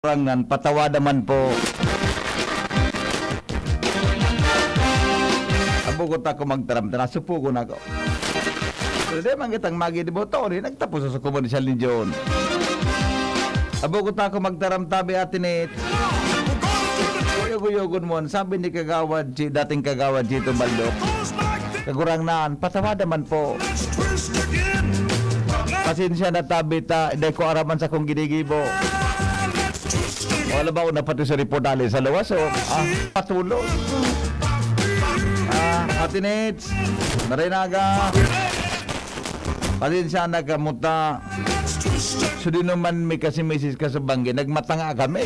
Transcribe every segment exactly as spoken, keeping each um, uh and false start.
Kagurangnan, patawada man po. Abo ko ta ko magtaram, ta nasupo ko na ko. Pero di man kitang magi, di ba, Tony? Nagtapos sa komersyal ni John. Abo ko ta ko magtaram, tabi, Ate Nate. Kuyog-kuyogon mo, sabi ni Kagawad, si dating Kagawad Chito Baldo. Kagurangnan, patawada man po. Pasensya na, tabi, ta, dai ko araman sa kong ginigibo. Wala ba ako napati sa report ali sa lawas, oh? Ah, patulos. Ah, Ate Nate, maray na aga. Pasensya na kamo ta. So, di naman mi kasi misis ka sa banggi, nagmatanga kami.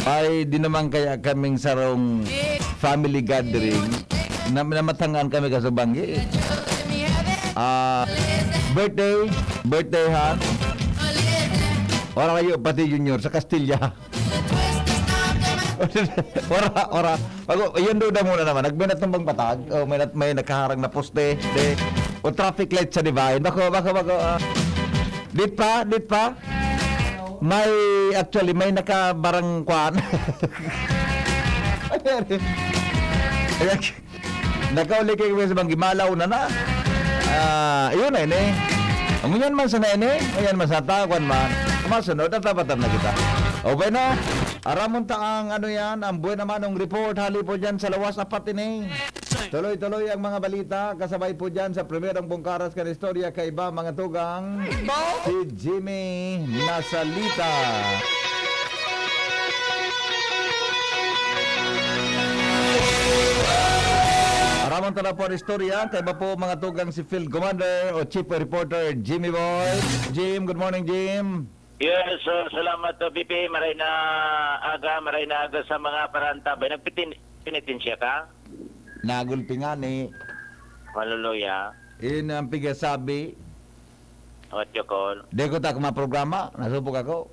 Ay, di naman kaya kaming sarong family gathering na, na matangaan kami ka sa banggi. Ah, birthday, birthday ha. Ora kayo, pati Junior, sa Castilla. Ora, ora. Bago, yun doon na muna naman. Nagminat ng bang patag. Oh, may, nat-, may nakaharang na poste. De. O traffic light sa Divine. Bako, bako, bako. Ah. Dit pa, dit pa. May, actually, may nakabarang kwan. Ayan. Nakauli kayo sa banggi, malaw na na. Ah, yun na ini. Ngunyan man sana ini, ngunyan man sana, kwan man. Masunod, tatapatan na kita. Okay na. Aramon ta ang ano yan, ang buena manong report, hali po dyan sa lawas, apat ini. Tuloy-tuloy ang mga balita, kasabay po dyan sa primerong bungkaras kan istorya, kaiba mga tugang, si Jimmy Nasalita. Aramon ta na po ang istorya, kaiba po mga tugang si Field Commander o Chief Reporter Jimmy Boy. Jim, good morning, Jim. Yes, so salamat, uh, B P. Maray na aga, maray na aga sa mga parantabay. Nagpitin-, pinitensya ka? Nagulpi nga ni. Maluluya. Yun ang pigasabi. What you call? Di ko ta kumaprograma, nasupog ako.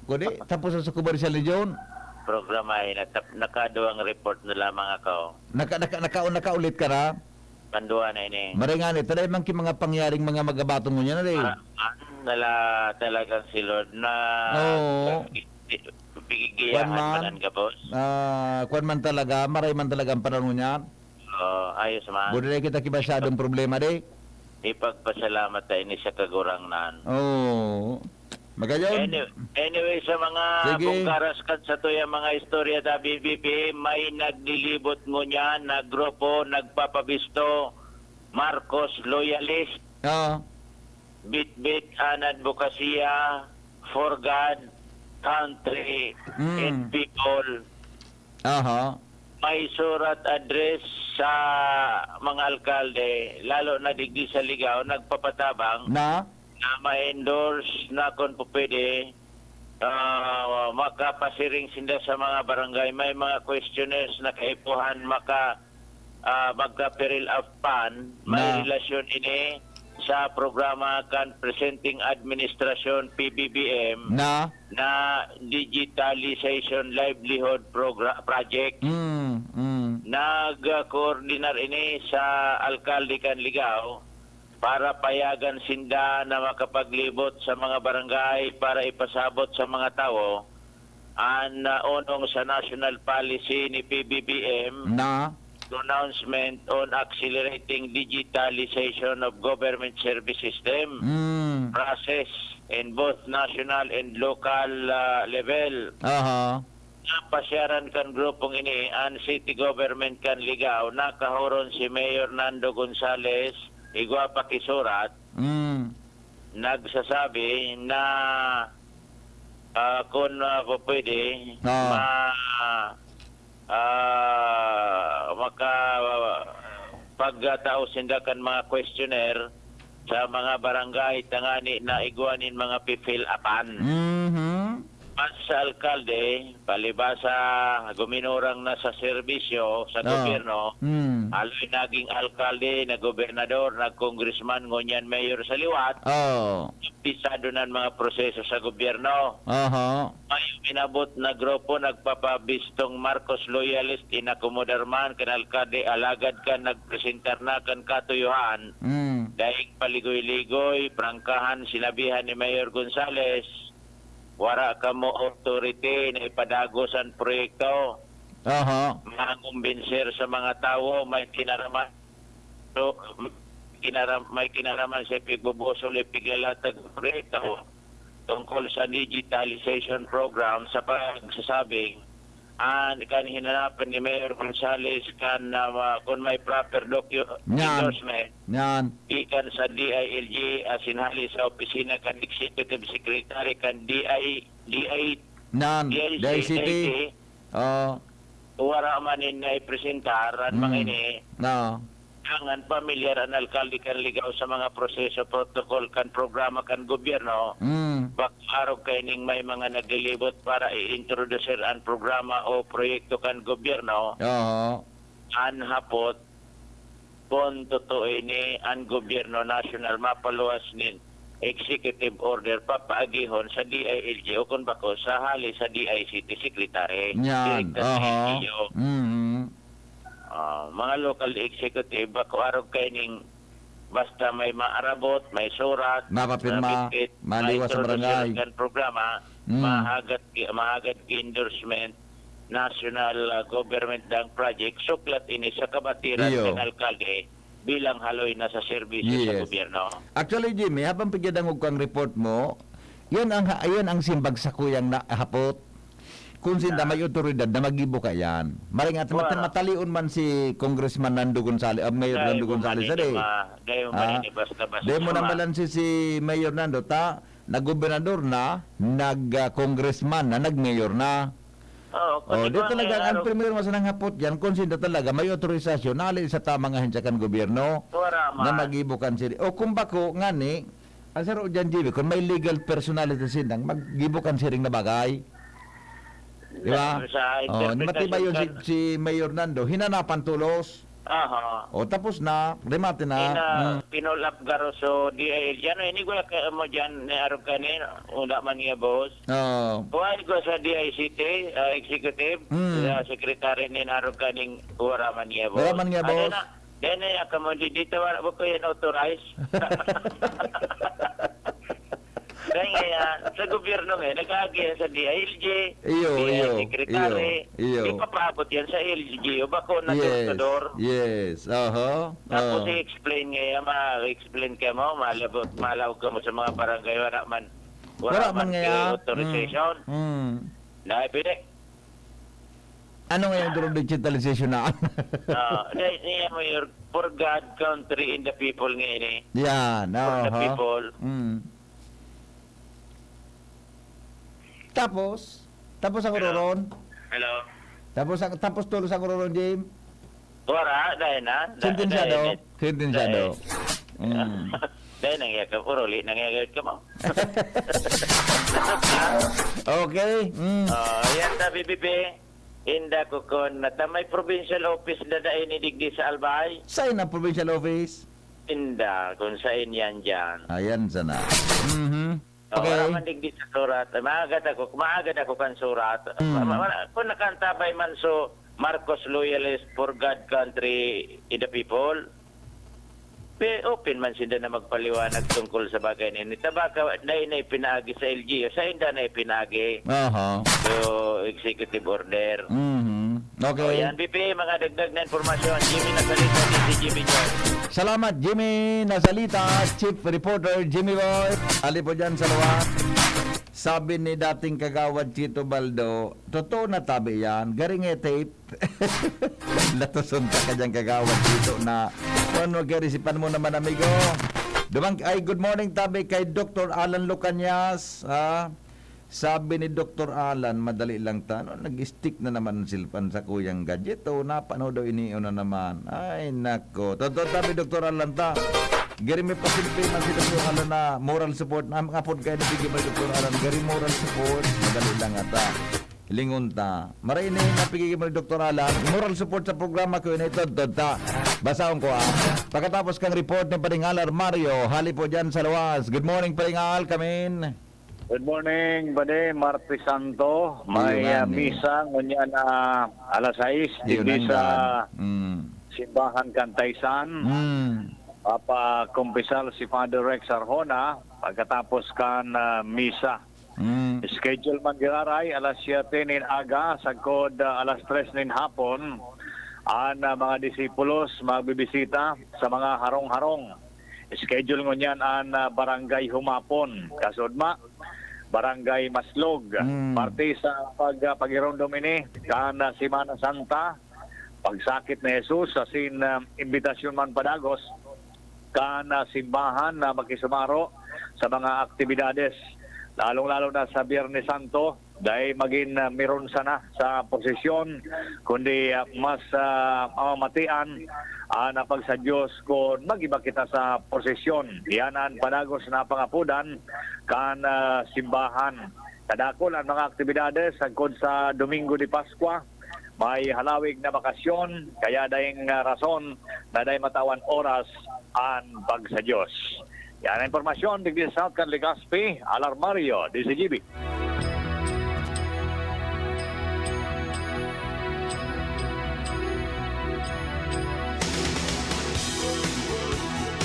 Kundi, tapos sa komersyal ni John. Programa ay natap-, nakaduwang report na lamang ako. Naka-, naka-, naka-, nakaulit ka na? Pandua na ini. Maray nga ni, taday man ki mga pangyaring mga magabatong ngunyan na rin. Ah, ah, nala-, talagang si Lord na Oo. Kwan bigigayaan man. Manan ka, boss. Ah, kwan man talaga, maray man talaga ang panahon niya. Oo, ayos man. Buti na kita ki masyadong problema, di? Ipagpasalamat ta ini sa Kagurangnan. Oo. Magayon. Any-, anyway, sa mga Sige. Bungkaras kan sa tuyang mga istorya ta, B B P, may naglilibot ngunyan na grupo nagpapabisto, Marcos loyalist, Oo. Bitbit an adbokasya for God, country, Mm. and people. Aha. May surat address sa mga alkalde, lalo na digdi sa Ligao, nagpapatabang Na? na ma-endorse na kung pwede, ah, makapasiring sinda sa mga barangay. May mga questionnaires na kaipuhan maka-, ah, magka-fill up pan. May Na? relasyon ini sa programa kan presenteng administrasyon, P B B M, Na? na Digitalization Livelihood Progra-, Project. Mm, mm. Nag-koordinar ini sa alkalde kan Ligao para payagan sinda na makapaglibot sa mga barangay para ipasabot sa mga tawo an, ah, onong sa national policy ni P B B M, Na? pronouncement on accelerating digitalization of government service system Mm. process in both national and local, ah, level. Aha. Napasyaran kan grupong ini an city government kan Ligao, nakahuron si Mayor Nando Gonzales, igwa pa ki surat, Mm. nagsasabi na, ah, kun, ah, pwede, Oo. ma-, ah, maka-, pagkatao sinda kan mga questionnaire sa mga barangay tangani na igwa nin mga pipil apan. Mhm. Mas sa alkalde, palibasa guminurang na sa serbisyo sa Oo. gobyerno, Mm. haloy naging alkalde, nag-gobernador, nag-congressman, ngunyan mayor sa liwat, Oo. pisado na ang mga proseso sa gobyerno. Aha. May minabot na grupo nagpapabistong Marcos loyalist, inakomodar man kan alkalde, alagad kan nagpresentar na kan katuyohan, Mm. daig paligoy-ligoy, prangkahan, sinabihan ni Mayor Gonzales, wara kamo authority na ipadagos an proyekto. Aha. Mangumbinser sa mga tawo, may kinaraman, so, kinaram-, may kinaraman sa pigbubuso ni piglalatag proyekto tungkol sa digitalization program sa pagsasabing, ah, kan hinanapan ni Mayor Gonzales kan, ah, ma-, kung may proper docu-, Yan. endorsement, Yan. gikan sa D I L G, asin hali sa opisina kan Executive Secretary kan D I, D I, Nan, D I C, D I C T. D I C T. Oo. Wara man nin naipresentar an mga Mm. ini. Oo. Dangan pamilyar an alkalde kan ligaw sa mga proseso, protokol kan programa kan gobyerno. Mm. Bak-, arog kaining may mga naglilibot para i-introdusir an programa o proyekto kan gobyerno. Oo. An hapot, kun totoo ini, an gobyerno nasyonal mapaluwas nin executive order papaagihon sa D I L G o kun bako sa hali sa D I C T secretary. Yan. Direkta sa Aha. L G U. Mm. Ah, mga local executive, bako arog kaining basta may maarabot, may surat, Mapapirma, mabitbit, maliwas sa maintrodusir barangay. kan programa, Mm. mahagad ki-, mahagad ki endorsement, national, ah, government dang project, suklat ini sa kabatiran Iyo. kan alkalde bilang haloy na sa serbisyo sa Yes. gobyerno. Actually, Jimmy, habang pigdadangog ko ang report mo, yan ang ha-, yan ang simbag sa kuyang na hapot. Kung sinda Na. may otoridad na maggibo ka yan. Maring at mata-, Wala. matalion man si Congressman Nando Gonzales, ah, Mayor Dahil Nando mo Gonzales, man ini sali. ma-, dahil mo man Ah. ini basta-basta Dahil mo siya, nang ma- balanse si Mayor Nando, ta, nag-gobernador na, nag, ah, congressman na, nag-mayor na. Oo, Oh, kasi di kung talaga, ang ang araw primero nga sanang hapot yan, kung sinda talaga may otorisasyon, nali sa tamang ahensya kan gobyerno Wala na man. maggibo kan siri. O kung bako, ngani, ang saro dyan, G B, kung may legal personality sindang, maggibo kan siring na bagay. Di ba? Sa Oh, interpretasyon matibayon si, kan si Mayor Nando, hinanapan tulos. Aha. O, tapos na, remate na. Ina, Mm. pinulap garo so D I L. Yan, ini ko ka mo dyan, ni arog ka ni, wala man niya, boss. Oo. Kuha ko sa D I C T, ah, executive, Mm. sa secretary ni arog ka ning wala man niya, boss. Wala man niya, Ano boss. na? Dahil na yan, kamo, di, dito, wala ko yan authorize. Kaya nga yan, sa gobyerno nga, nag-aagi yan sa D I L G, Iyo, D I iyo, secretary. iyo, iyo. Ipapaabot yan sa L G U, bako na Yes, door to door. yes, aha, Tapos ah. i-explain nga yan, ma-explain ka mo, malabot, malawag ka mo sa mga barangay, wala man, wala Wala man man nga kaya. authorization. Mm, mm. Na, pwede. Ano nga yung drone digitalization na? Ah, dahil niya mo yung for God, country, and the people nga ini. Yan, For the aha. people. Mm. Tapos, tapos ang Hello? uroron? Hello? Tapos ang, tapos tulos ang uroron, Jim? Wala, dahil na. Da-, Sentensyado? dahil na. Sentensyado. Dahil. Mm. Dahil nangyayag ka, puro li-, nangyayag ka mo. Okay. Mm. Oh, yan, sabi, Bibi. Inda ko kon, nata may provincial office na dai ni digdi sa Albay. Saan ang provincial office? Inda, kung saan yan dyan. Ayan sana. Mhm. Oh, Okay. wala man digdi sa surat. Maagad ako, maagad ako kan surat. Mm. Ma-, ma-, kung nakantabay man so, Marcos loyalist for God, country, and the people. Pe, open man sinda na magpaliwanag tungkol sa bagay na ini. Tabaka, na ini pinaagi sa L G U. Sa inda na ipinaagi. Aha. So, executive order. Mhm. Okay. O, yan, B P, mga dagdag na impormasyon. Jimmy Nasalita, D C G B News. Salamat, Jimmy Nasalita, Chief Reporter, Jimmy Boy. Ali po dyan sa luwa. Sabi ni dating Kagawad Chito Baldo, totoo na tabi yan. Garing e tape. Latoson ta ka dyan, Kagawad Chito, na kung ano, gari, sipan mo naman, amigo. Dumang, ay, good morning, tabi, kay Doktor Alan Lucanias, ha? Sabi ni Doktor Alan, madali lang ta, ano, nag-stick na naman ang cellphone sa kuyang gadget, o, napano daw, iniyon na naman. Ay, nako. Totoo, sabi Doktor Alan ta, gari may pasimple man si Doktor Alan na moral support. Ang apod kayo nabigyan mo ni Doktor Alan, gari moral support, madali lang ata. Lingon ta. Maray ni napigigil mo ni Doktor Alan, moral support sa programa ko, ini todtod ta. Basahon ko, ah. Pagkatapos kang report ni Paringal Armario, hali po dyan sa luwas. Good morning, Paringal, kamin. Good morning, Bade. Martes Santo. May, Iyo nga ah, ni. misa ngunyan na alas sais, Iyo digdi sa nanggan. Mm. simbahan kan Taysan. Mm. Papakumpisal si Father Rex Arjona pagkatapos kan, ah, misa. Mm. Schedule man giraray alas siyete nin aga sagkod, ah, alas tres nin hapon. An, ah, mga disipulos magbibisita sa mga harong-harong. Schedule ngunyan an, ah, Barangay Humapon, kasudma, Barangay Maslog. Mm. Parte sa pag-, ah, pag-irondom ini kan, ah, Semana Santa, pagsakit ni Jesus, asin, ah, imbitasyon man padagos kan, ah, simbahan na makisumaro sa mga aktibidades, lalong-lalo na sa Biyernes Santo. Dai magin, ah, meron sana sa prosesyon, kundi, ah, mas, ah, mamamatian, ah, na pag sa Diyos kun mag-iba kita sa prosesyon. Iyan an padagos na pangapodan kan, ah, simbahan. Kadakul an mga aktibidades sagkod sa Domingo de Pascua. May halawig na bakasyon, kaya daing, ah, rason na dai matawan oras an pag sa Diyos. Yan ang impormasyon digdi sa South kan Legazpi, Alarmario, D Z G B.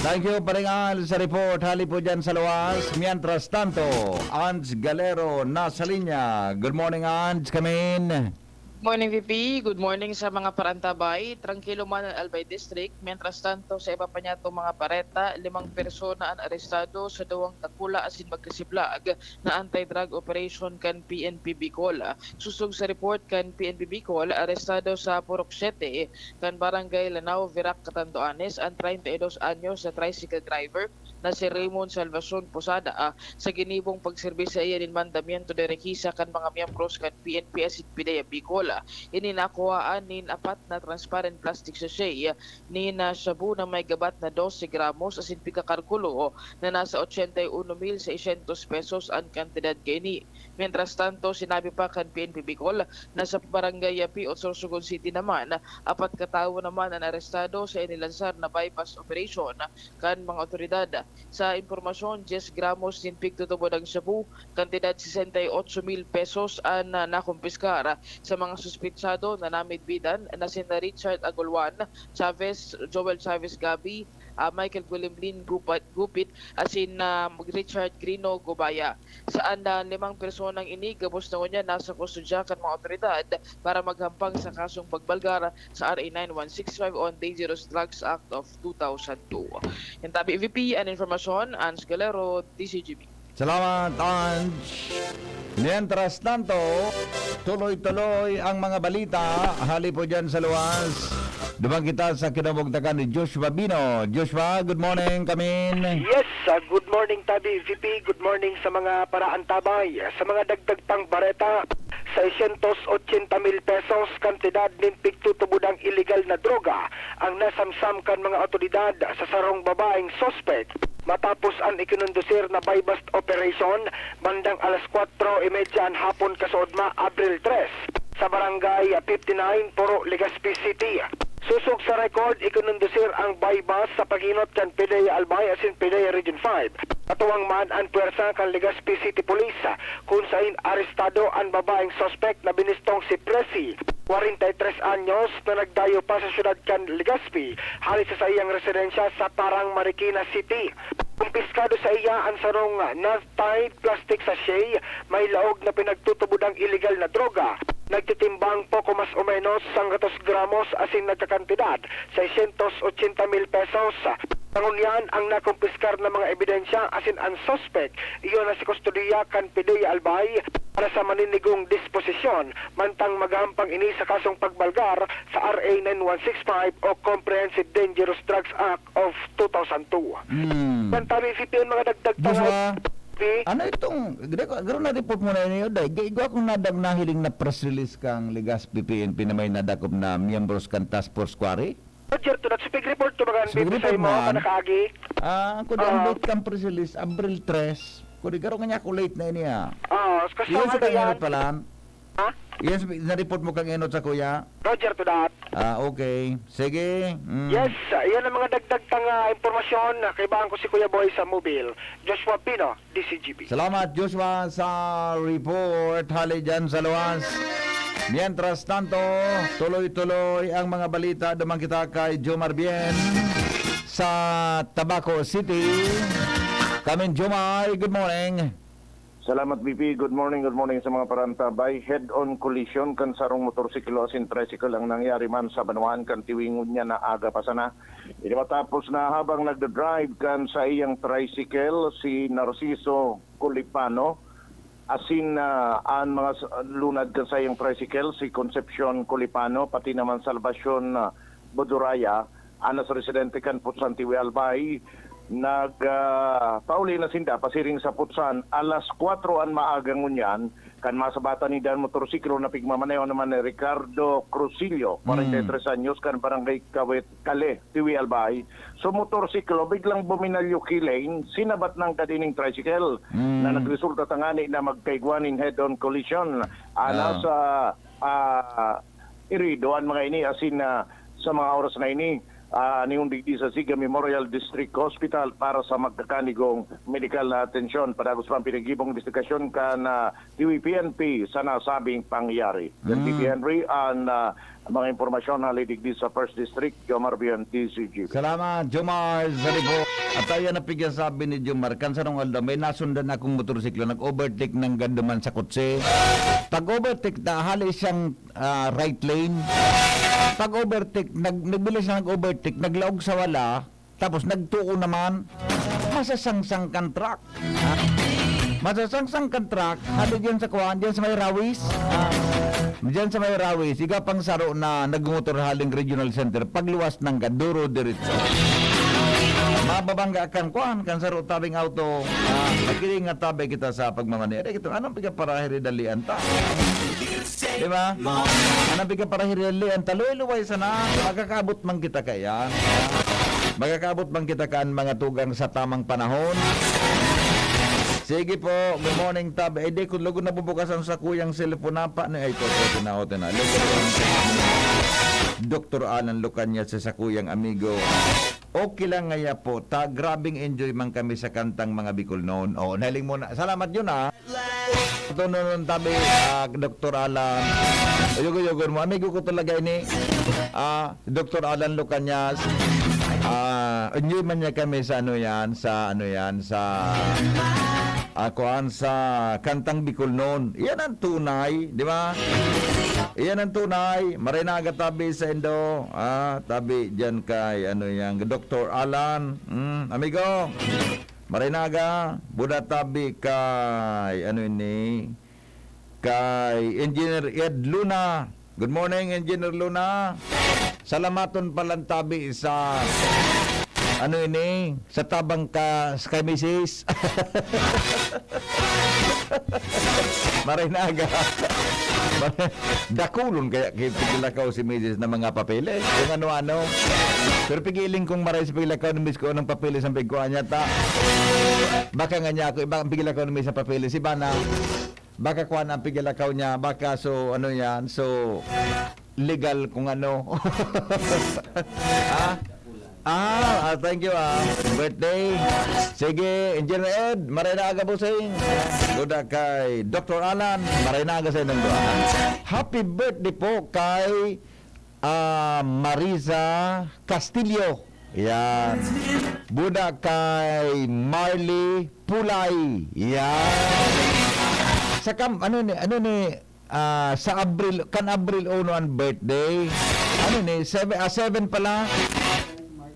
Thank you, Paring Ans, sa report. Hali po dyan sa luwas. Mientras tanto, Ans Galero nasa linya. Good morning, Ans. Kamin. Morning, V P. Good morning sa mga paraantabay. Trangkilo man an Albay District. Mientras tanto, sa iba pa niyatong mga bareta, limang persona an arestado sa duwang dakula asin magkasiblag na anti-drug operation kan P N P Bicol. Susog sa report kan P N P Bicol, arestado sa Purok Siete kan Barangay Lanao, Virac, Catanduanes, an treinta y dos anyos na tricycle driver na si Raymond Salvacion Posada, ah, sa ginibong pagserbi saiya nin mandamiento de requisa kan mga miyembros kan P N P asin PDEA Bicol. Ini nakuhaan nin apat na transparent plastic sachet nin, ah, shabu na may gabat na dose gramos asin pigkakalkulo na nasa ochenta y uno mil seiscientos pesos an kantidad kaini. Mientras tanto, sinabi pa kan P N P Bicol na sa Barangay Yapi, Sorsogon City naman, apat katawo naman an arestado sa inilansar na buy-bust operation kan mga otoridad. Sa impormasyon, diyes gramos nin pigtutubod ang shabu, kantidad sesenta y ocho mil pesos an, ah, nakumpiskar sa mga suspetsado na namidbidan na sina Richard Agulwan Chavez, Joel Chavez Gabi, ah, Michael Gulimlin Gupa-, Gupit, asin, ah, Richard Grino Gubaya. Sa andan, limang personang ini gabos na ngunyan nasa kustodiya kan mga otoridad para maghampang sa kasong pagbalgar sa R A nine one six five o an Dangerous Drugs Act of two thousand two. Yan tabi, V P, an impormasyon, Ans Galero, D Z G B. Salamat, Ans. Mientras tanto, tuloy-tuloy ang mga balita. Hali po dyan sa luwas. Duman kita sa kinabugtakan ni Joshua Bino. Joshua, good morning, kamin. Yes, ah, good morning, Tabi V P. Good morning sa mga paraantabay. Sa mga dagdag pang bareta, seiscientos ochenta mil pesos kantidad nin pigtutubod ang iligal na droga ang nasamsam kan mga otoridad sa sarong babaeng suspek matapos an ikinondusir na buy-bust operation bandang alas kwatro y media an hapon kasuodma, Abril tres, sa Barangay fifty-nine, Puro, Legazpi City. Sosog sa record, ikinondusir ang buy-bust sa paghinot kan PDEA Albay asin PDEA Region five. Katuwang man an pwersa kan Legazpi City Police, kun sain arestado an babaeng suspek na binistong si Presi, kwarenta y tres anyos, na nagdayo pa sa syudad kan Legazpi hali sa saiyang residensya sa Parang, Marikina City. Kumpiskado saiya an sarong na tied plastic sachet, may laog na pinagtutubod ang iligal na droga. Nagtitimbang poko mas o menos sanggatos gramos asin nagkakantidad seiscientos ochenta mil pesos. Sa ngunyan, ang nakumpiskar na mga ebidensya asin an suspek, iyo na si kustodiya kan PDEA Albay para sa maninigong disposisyon, mantang maghampang ini sa kasong pagbalgar sa R A nine one six five o Comprehensive Dangerous Drugs Act of two thousand two. Hmm. Kan tabi, V P, ang mga dagdag Joshua, tanga-, V P. Ano itong, garo na report mo na yun, Day? Igwa akong nadag nahiling na press release kang Legazpi P N P na may nadakop na miyembros kan Task Force Quarry? Roger, to that. Speak report to bagan, Speak V P, report sa imo, man. Panakaagi. Ah, kung Ah. ang date kang press release, Abril tres. Kung di garo nga niya ako late na ini, ah. Ah, kasi Iyon sa mga kanya yan. Pala. Ha? Yes, na-report mo kang enot sa kuya? Roger to that. Ah, okay. Sige. Mm. Yes, ah, yan ang mga dagdag tang, ah, impormasyon. Ah, kaibahan ko si Kuya Boy sa Mobile. Joshua Pino, D C G B. Salamat, Joshua, sa report. Hali dyan sa luwas. Mientras tanto, tuloy-tuloy ang mga balita. Duman kita kay Jomar Bien sa Tabaco City. Kamin, Jomar, good morning. Salamat, B P. Good morning, good morning sa mga parantabay. Head-on collision kan sarong motorsiklo asin tricycle ang nangyari man sa banwaan kan Tiwi ngunyan na aga pa sana. Ini matapos na habang nagdadrive kan saiyang tricycle si Narciso Colipano, asin, ah, an mga s-, lunad kan saiyang tricycle si Concepcion Colipano, pati naman Salvacion, ah, Buduraya, anas residente kan Putsan Tiwi Albay, nag, ah, pauli na sinda pasiring sa Putsan alas kwatro an maaga ngunyan, kan masabatan ninda an motorsiklo na pigmamaneho naman ni Ricardo Crucillo, Mm. kwarenta y tres anyos, kan Barangay Kawit, Kale, Tiwi Albay. So, motorsiklo biglang buminalyo kileng, sinabat nanggad ining tricycle Mm. na nagresulta tangani na magkaigwa nin head-on collision. Ana Ah. sa, ah, irido an mga ini asin, ah, sa mga oras na ini, ah, ningundig digdi sa Siga Memorial District Hospital para sa magkakanigong medikal na atensyon. Padagos pa an pinagibong imbestigasyon kan, ah, T V P N P sa nasabing pangyayari. Yan, Mm. T V Henry, an, ah, mga impormasyon hali digdi sa First District, Jomar Bion, D Z G B. Salamat, Jomar, sa report. At ayan ang pigsasabi ni Jomar, kan sarong aldaw, may nasundan akong motorsiklo, nag-overtake nanggad duman sa kotse. Pag-overtake na, hali siyang, ah, right lane. Pag-overtake, nag-, nagbilis siya nag-overtake, naglaog sa wala, tapos nagtuo naman, masasangsang kan truck. Ha? Masasangsang kan truck, hali diyan sa kuwan, diyan sa may Rawis. Ah, diyan sa may Rawis, iga pang saro na nagmotor haling Regional Center, pagluwas nanggad, duro diretso. Mababangga kan kuwan, kan saro tabing auto. Ah, magkiling nga tabi kita sa pagmamanere. Ito, anong pigaparahiridalian ta? Di ba? Anong pigaparahiridalian ta? Luway-luway sana, makakaabot man kita kaiyan. Makakaabot man kita kan mga tugang sa tamang panahon. Sige po, good morning, Tab. Eh, di, kung lugod na bubukas ang sakuyang cellphone, napa, ni, ay, ito, ito, ito na, ito na. Lugod na. Doktor Alan Lucanya sa sakuyang amigo. Okay lang ngaya po, ta, grabing enjoy man kami sa kantang mga Bicolnon. Oh, nahiling mo na. Salamat yun, ah. Ito na nun, tabi, ah, Doktor Alan. Uyog-uyogon mo. Amigo ko talaga ini. Ah, Doktor Alan Lucanyas. Ah, enjoy man niya kami sa ano yan, sa ano yan, sa, ah, kuwan, sa kantang Bicolnon. Yan ang tunay, di ba? Yan ang tunay. Maray na aga tabi sa Indo. Ah, tabi dyan kay, ano yan, Doktor Alan. Mm, amigo. Maray na aga. Buda tabi kay, ano ini? Kay Engineer Ed Luna. Good morning, Engineer Luna. Salamaton palan tabi sa, ano ini, sa tabang ka, sa kay misis. Maray na aga. Dakulon kaya ki-, pigilakaw si misis na mga papeles. Kung ano-ano. Pero pigiling kong maray sa pigilakaw ni misis ko anong papeles ang pigkuha niya ta. Baka nga niya ako, iba ang pigilakaw ni misis ang papeles. Iba na. Baka kuwan ang pigilakaw niya, baka so, ano yan, so, legal kung ano. Ha? Ah, ah, thank you, ah. Birthday. Sige, Engineer Ed, maray na aga, bossing. Duda kay Doktor Alan, maray na aga sa inyong duha. Happy birthday po kay, ah, Marisa Castillo. Yan. Buda kay Marley Pulay. Yan. Sa kam-, ano ni, ano ni, ah, sa Abril, kan Abril uno ang birthday. Ano ni, seven, ah, seven pala.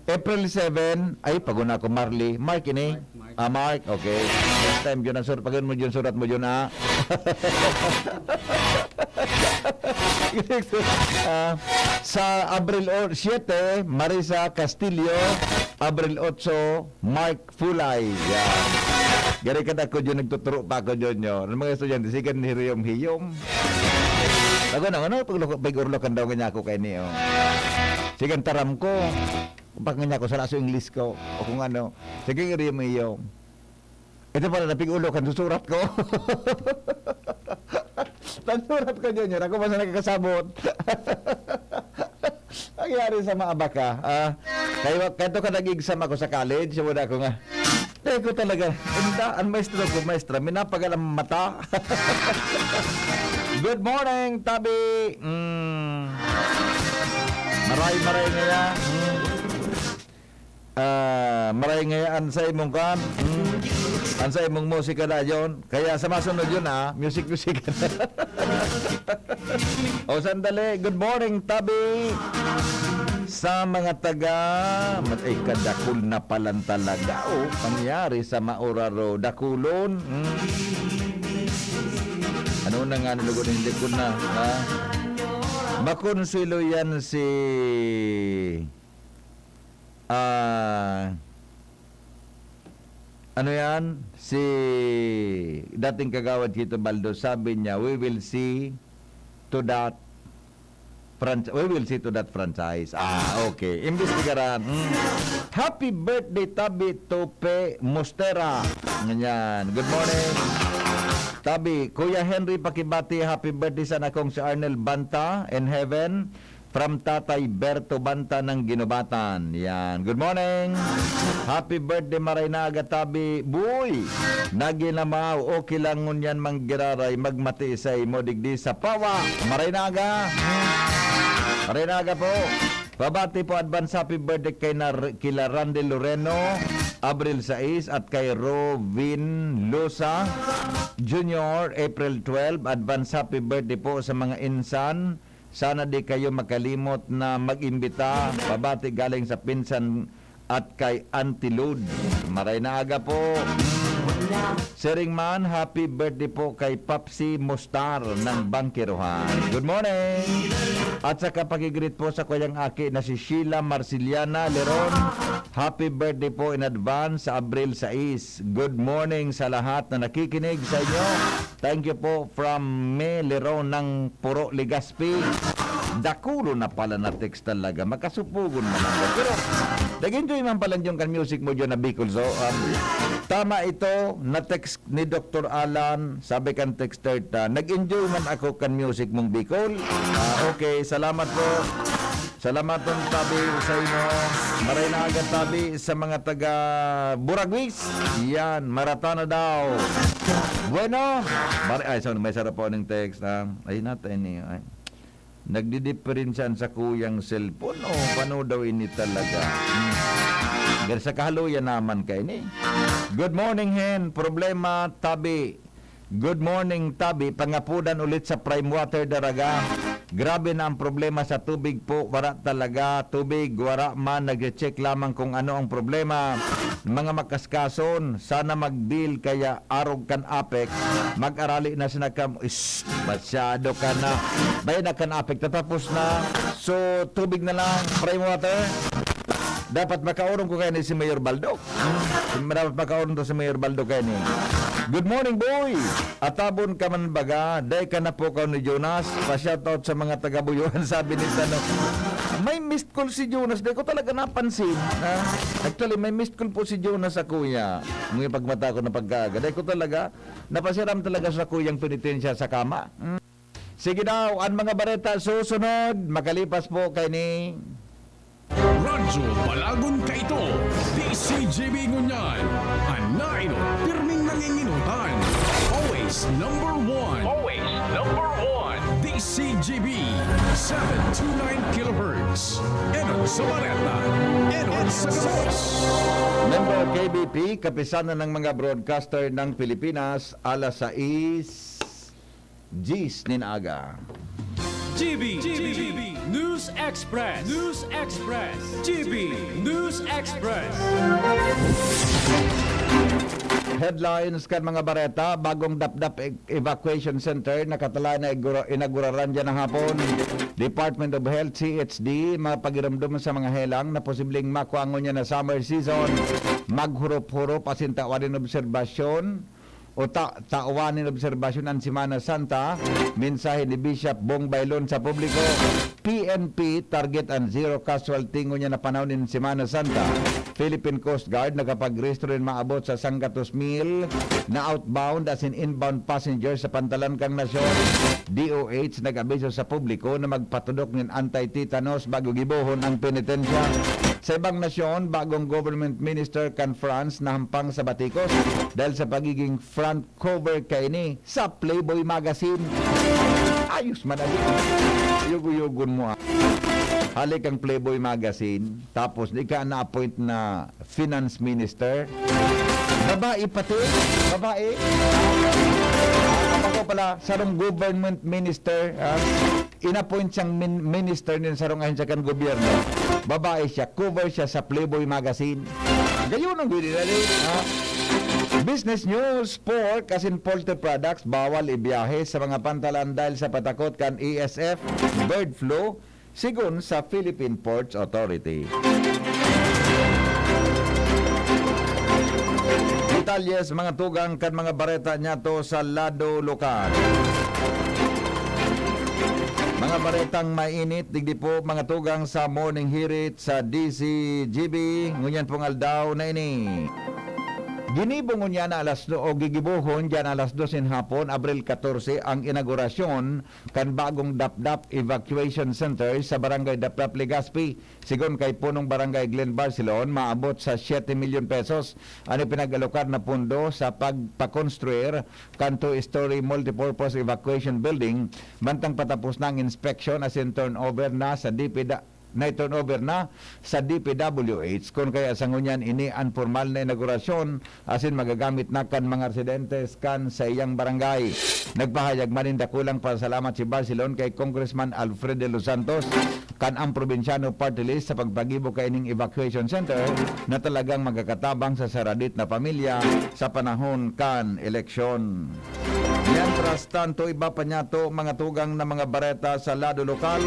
April seven. Ay, paguna ko, Marley. Mark ini? Ah, Mark. Okay. Next time, yun ang surat. Pag yun mo, yun surat mo, yun, ah. Ah, sa Abril o-, siete, Marisa Castillo. Abril otso, Mark Fulay. Yan. Gari ka na ko dyan, nagtuturo pa ako dyan, yun. Ang mga estudyante, sigan ni Riyom Hiyom. Ako na, ano, pag, pag-urlokan daw kanya ako kay niyo. Sigan taram ko. Pag nga niya ako, sa laso English ko. O kung ano. Sige, Riyom Hiyom. Ito pala, napig-ulo kan susurat ko. Nagsurat ko, Junior. Ako pa sa nakakasabot. Nangyari sa mga baka. Ah, kayo, kayo ka nag-exam ako sa college. Sabi na ako nga, "Teko talaga. Inda, ang maestro ko, maestra, minapagal ang mata." Good morning, Tabi. Mm. Maray, maray nga yan. Mm. Ah, maray ngayaan sa imong kan. Hmm. Ang sa imong musika na yun. Kaya sa masunod yun, ah. Music, music. O, sandali. Good morning, tabi. Sa mga taga, mat-, ay, kadakul na palan talaga, oh. Pangyari sa mauraro, dakulon. Hmm. Ano na nga, nilugod, hindi ko na, ha? Makonsuelo yan si, ah, ano yan? Si dating kagawad Tito Baldo, sabi niya, "We will see to that franch-, we will see to that franchise." Ah, okay. Imbestigaran. Mm. Happy birthday, Tabi Tope Mostera. Ganyan. Good morning. Tabi, Kuya Henry, pakibati, happy birthday sa anak kong si Arnel Banta in heaven. From Tatay Berto Banta ng Ginubatan. Yan. Good morning. Happy birthday, Maray na Aga, Tabi. Buy! Naginamaw. Okay lang ngunyan, manggiraray. Magmatiisay mo digdi sa pawa. Maray na Aga. Maray na Aga po. Pabati po, advance happy birthday kay Nar-, kila Randy Loreno, Abril sais, at kay Rovin Losa Junior, April twelve. Advance happy birthday po sa mga insan. Sana di kayo makalimot na mag-imbita. Pabati galing sa pinsan at kay Auntie Lud. Maray na aga po. Siring man, happy birthday po kay Papsi Mustar ng Bangkiruhan. Good morning! At sa kapag-greet po sa kuyang aki na si Sheila Marciliana Leron. Happy birthday po in advance sa Abril sais. Good morning sa lahat na nakikinig sa inyo. Thank you po from me, Leron ng Puro Legazpi. Dakulo na pala na text talaga. Makasupugon man ako. Pero, nag-enjoy man pala yung kan music mo dyan na Bicol. So, um, tama ito, na-text ni Doktor Alan, sabi kan texter ta, "Nag-enjoy man ako kan music mong Bicol." Ah, okay, salamat po. Salamat ng tabi sa inyo. Maray na aga tabi sa mga taga Buraguis. Yan, marata na daw. Bueno, mar-, ay, so, may sarap po ng text, ha? Ay, natay niyo, ay. Nagdidiperensya sa kuyang cellphone. O, paano daw ini talaga? Hmm. Gan sa kahaluyan naman kaini. Good morning, Hen. Problema, tabi. Good morning, tabi. Pangapudan ulit sa Prime Water, Daraga. Grabe na ang problema sa tubig po. Wara talaga tubig. Wara man, nagche-check lamang kung ano ang problema. Mga makaskason, sana mag-deal kaya arog kan APEC. Mag-arali na sina kam-, is, masyado ka na. Bayan na kan APEC, tatapos na. So, tubig na lang, Prime Water. Dapat makaurong ko kayo ni si Mayor Baldo. Hmm? Dapat makaurong to si Mayor Baldo kayo ni. Good morning, boy! Atabon ka man baga, day ka na po ka ni Jonas. Pa-shoutout sa mga taga-Buyoan, sabi ni Tano. May missed call si Jonas, day ko talaga napansin. Ha? Actually, may missed call po si Jonas sa kuya. Ngunyan pagmata ko na pagkaaga. Day ko talaga, napasiram talaga sa kuyang penitensya sa kama. Hmm? Sige daw, ang mga bareta susunod, makalipas po kay ni Radyo Balagon Kaito, D C G B ngunyan. An nainot, pirming nanginginotan. Always number one. Always number one. D C G B, seven two nine kilohertz. Enot sa Bareta, enot sa gabos. Member K B P, Kapisanan ng mga Broadcaster ng Pilipinas, alas sais, Gis nin aga. G B, G B, News Express, News Express, G B News Express. Headlines kan mga bareta, bagong Dapdap e-, Evacuation Center, nakatala na igura-, inaguraran dyan ng hapon. Department of Health, C H D, mapagirumdom sa mga helang na posibleng makuangon niya na summer season. Maghurop-hurop asin tawan nin obserbasyon. O ta-, tawan nin obserbasyon an Semana Santa, mensahe ni Bishop Bong Bailon sa publiko. P N P, target an zero casualty ngunyan na panahon nin Semana Santa. Philippine Coast Guard nakapagrehistro nin maabot sa sanggatos mil na outbound asin inbound passengers sa pantalan kan nasyon. D O H nag-abiso sa publiko na magpatudok nin anti-tetanus bago gibohon ang penitensya. Sa ibang nasyon, bagong government minister kan France nahampang sa batikos dahil sa pagiging front cover kaini sa Playboy Magazine. Ayos man, agi. Yugo-yugon mo, ah. Hali kang Playboy Magazine, tapos ika na-appoint na finance minister. Babae pati, babae. Ako pala, sarong government minister, ah, inappoint siyang min-, minister nin sarong ahensya kan gobyerno. Babae siya, cover siya sa Playboy magazine. Gayon ang gudi na rin, ha? Business news, pork asin poultry products, bawal ibiyahe sa mga pantalan dahil sa patakot kan A S F bird flu, sigon sa Philippine Ports Authority. Detalles, mga tugang, kan mga bareta niyato sa lado lokal. Mga baretang mainit, digdi po, mga tugang, sa Morning Hirit sa D Z G B, ngunyan pong aldaw na ini. Ginibo ngunyan na alas do-, o gigibohon diyan alas dos nin hapon, Abril katorse, ang inaugurasyon kan bagong Dapdap Evacuation Center sa Barangay Dapdap, Legazpi. Sigon kay Punong Barangay Glenn Barcelon, maabot sa siyete milyon pesos an ipinag-alokar na pondo sa pagpakonstruir kan two-story multipurpose evacuation building, mantang patapos na ang inspeksyon asin turnover na sa D P da-, na turnover na sa D P W H, kun kaya sa ngunyan ini an pormal na inaugurasyon asin magagamit na kan mga residentes kan saiyang barangay. Nagpahayag man nin dakulang pasalamat si Barcelon kay Congressman Alfred De Los Santos kan Ang Probinsyano Party List sa pagpagibo kaining evacuation center na talagang magkakatabang sa saradit na pamilya sa panahon kan eleksyon. Mientras tanto, iba pa niyato, mga tugang, na mga bareta sa lado lokal,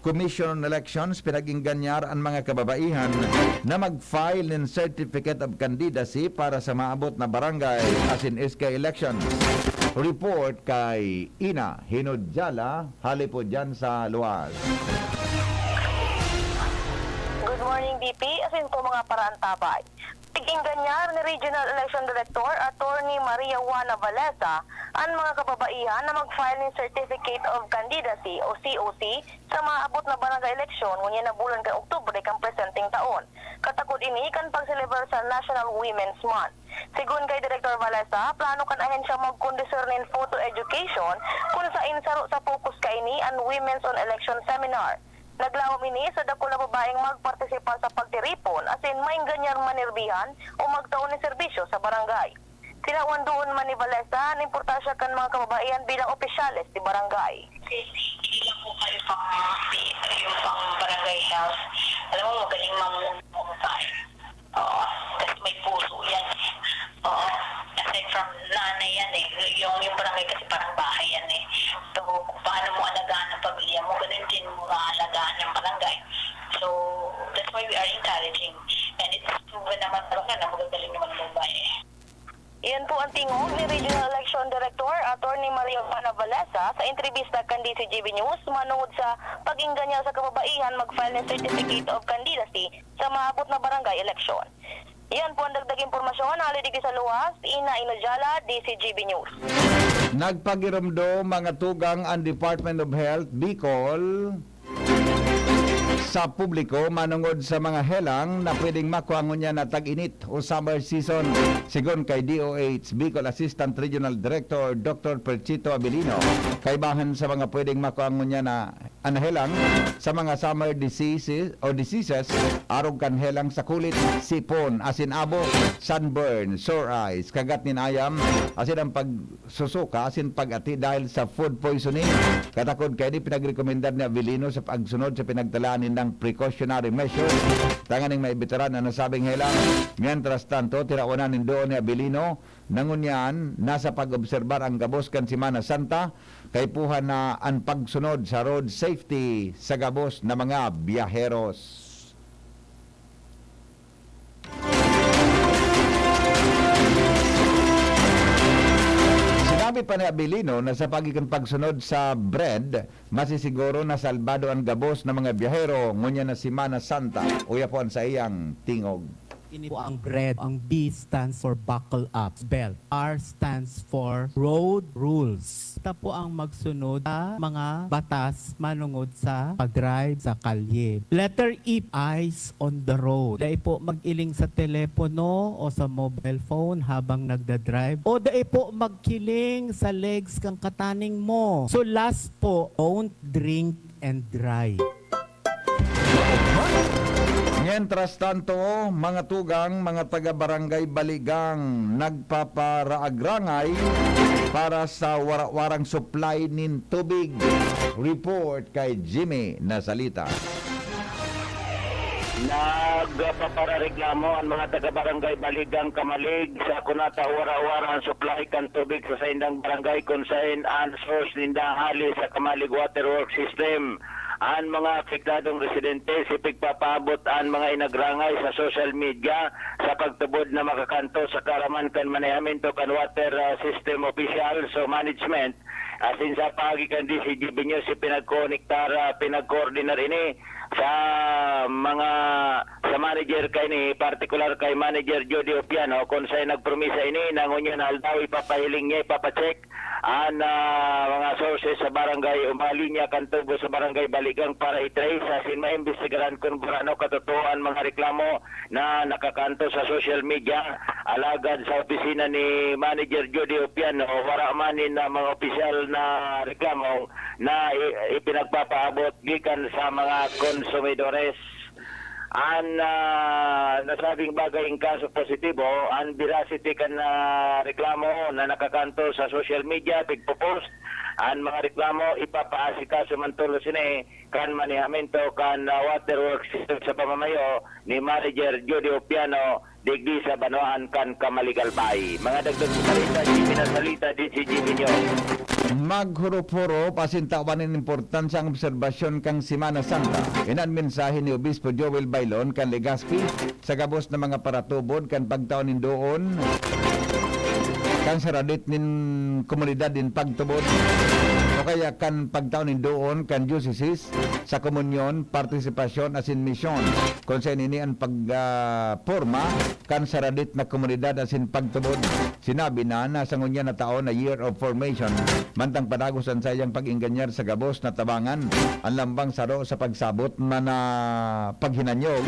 Commission on Elections pinag-ingganyar an mga kababaihan na mag-file nin Certificate of Candidacy para sa maabot na barangay asin S K elections. Report kay Ina Hinod Jala, hali po dyan sa luwas. Good morning, D P. Asin po mga paraantabay. Pig-ingganyar ni Regional Election Director Attorney Maria Juana Valesa an mga kababaihan na mag-file nin Certificate of Candidacy o C O C sa maabot na barangay eleksyon ngunyan na bulan kan Oktubre kan presenteng taon, katakod ini kan pagselebrar sa National Women's Month. Sigon kay Director Valesa, plano kan ahensya magkondusir nin photo education kun sain saro sa focus kaini an Women's on Election Seminar. Naglaom ini sa dakul na babaeng magpartisipar sa pagtiripon asin maengganyan manerbihan o magtao nin serbisyo sa barangay. Tinawan doon man ni Valesa an importansya kan mga kababaihan bilang opisyales de barangay. Hindi lang po kayo pang, yung pang barangay health. Alam mo, magaling mang-, Oo. Kasi may puso yan eh. Oo. Aside from nanay yan eh. Yung, yung barangay kasi parang bahay yan eh. So, kung paano mo alagaan ang pamilya mo, ganun din mo aalagaan yung barangay. So, that's why we are encouraging. And it's proven naman talaga na magagaling naman ang babae. Iyan po ang tingog ni Regional Election Director Attorney Maria Juana Valesa sa entrebista kan D Z G B News manungod sa pag-ingganyar sa kababaihan mag-file ng Certificate of Candidacy sa maabot na barangay eleksyon. Iyan po ang dagdag impormasyon. Hali digdi sa luwas, Ina Inojala, D Z G B News. Nagpagiromdom, mga tugang, ang Department of Health Bicol sa publiko manungod sa mga helang na pwedeng makua ngunyan na tag-init o summer season. Sigon kay D O H Bicol Assistant Regional Director Doctor Perchito Abilino, kaibahan sa mga pwedeng makua ngunyan na an helang sa mga summer diseases o diseases, arog kan helang sa kulit, sipon, asin abo, sunburn, sore eyes, kagat nin ayam, asin ang pag susuka asin pag-ati dahil sa food poisoning. Katakod kaini, pinagrekomendar ni Avelino sa pagsunod sa pinagtalaan nindang precautionary measures tanganing maibitaran an nasabing helang. Mientras tanto, tirawanan nin duo ni Avelino na ngunyan nasa pag-obserbar ang gabos kan Semana Santa, kaipuhan na an pagsunod sa road safety sa gabos na mga biyaheros. Sinabi pa ni Abilino na sa pagi kan pagsunod sa BRED, masisiguro na salbado an gabos na mga biyahero ngunyan na Semana Santa. Uya po an saiyang tingog. Ini po ang BRED. Ang B stands for buckle up belt. R stands for road rules. Ito po ang magsunod sa mga batas manungod sa pag-drive sa kalye. Letter E, eyes on the road. Dai po mag-iling sa telepono o sa mobile phone habang nagda-drive. O dai po magkiling sa legs kan kataning mo. So last po, don't drink and drive. Mientras tanto, mga tugang, mga taga-barangay Baligang nagpaparaag-rangay para sa wara-warang supply nin tubig. Report kay Jimmy Nasalita. Nagpaparareklamo an mga taga-barangay Baligang Kamalig sa kunata wara-wara an supply kan tubig sa saindang barangay, kun saen an source ninda hali sa Kamalig Waterworks System. An mga apektadong residente, ipigpapaabot an mga inagrangay sa social media sa pagtubod na makakanto sa kaaraman kan manehamento kan water, ah, system officials o management, asin sa paagi kan D C G B News, ipinagkonektar, ah, pinagkoordinar ini sa mga, sa manager kaini, partikular kay Manager Jody Opiano, kun saen nagpromisa ini na ngunyan na aldaw ipapahiling niya, ipapacheck an, ah, mga sources sa barangay o mga linya kan tubo sa barangay Baligang para i-trace asin maimbestigaran kun burano katotoo an mga reklamo na nakakanto sa social media. Alagad sa opisina ni Manager Jody Opiano, wara man nin, ah, mga opisyal na reklamo na i-, ipinagpapaabot gikan sa mga konsumidores. An, ah, nasabing bagay, in kaso positibo, an veracity kan, ah, reklamo na nakakanto sa social media, pigpo-post an mga reklamo, ipapaasikaso man tolos ini kan manehamento kan, ah, waterworks sa pamamayo ni Manager Jody Opiano, digdi sa banwaan kan Kamaligalbay. Mga dagdag na balita, Jimmy Nasalita, D C G B News. Maghurop-hurop asin tawan nin importansya an obserbasyon kan Semana Santa. Ini an mensahe ni Obispo Joel Baylon kan Legazpi sa gabos na mga paratubod kan pagtao nin doon kan saradit nin komunidad nin pagtubod o kaya kan pagtao nin doon kan diocese sa komunyon, partisipasyon asin misyon. Kun saen ini an pag, ah, porma kan saradit na komunidad asin pagtubod. Sinabi na, na sa ngunyan na taon na Year of Formation, mantang padagos an saiyang pag-engganyar sa gabos na tabangan, an lambang saro sa pagsabot na, na paghinanyog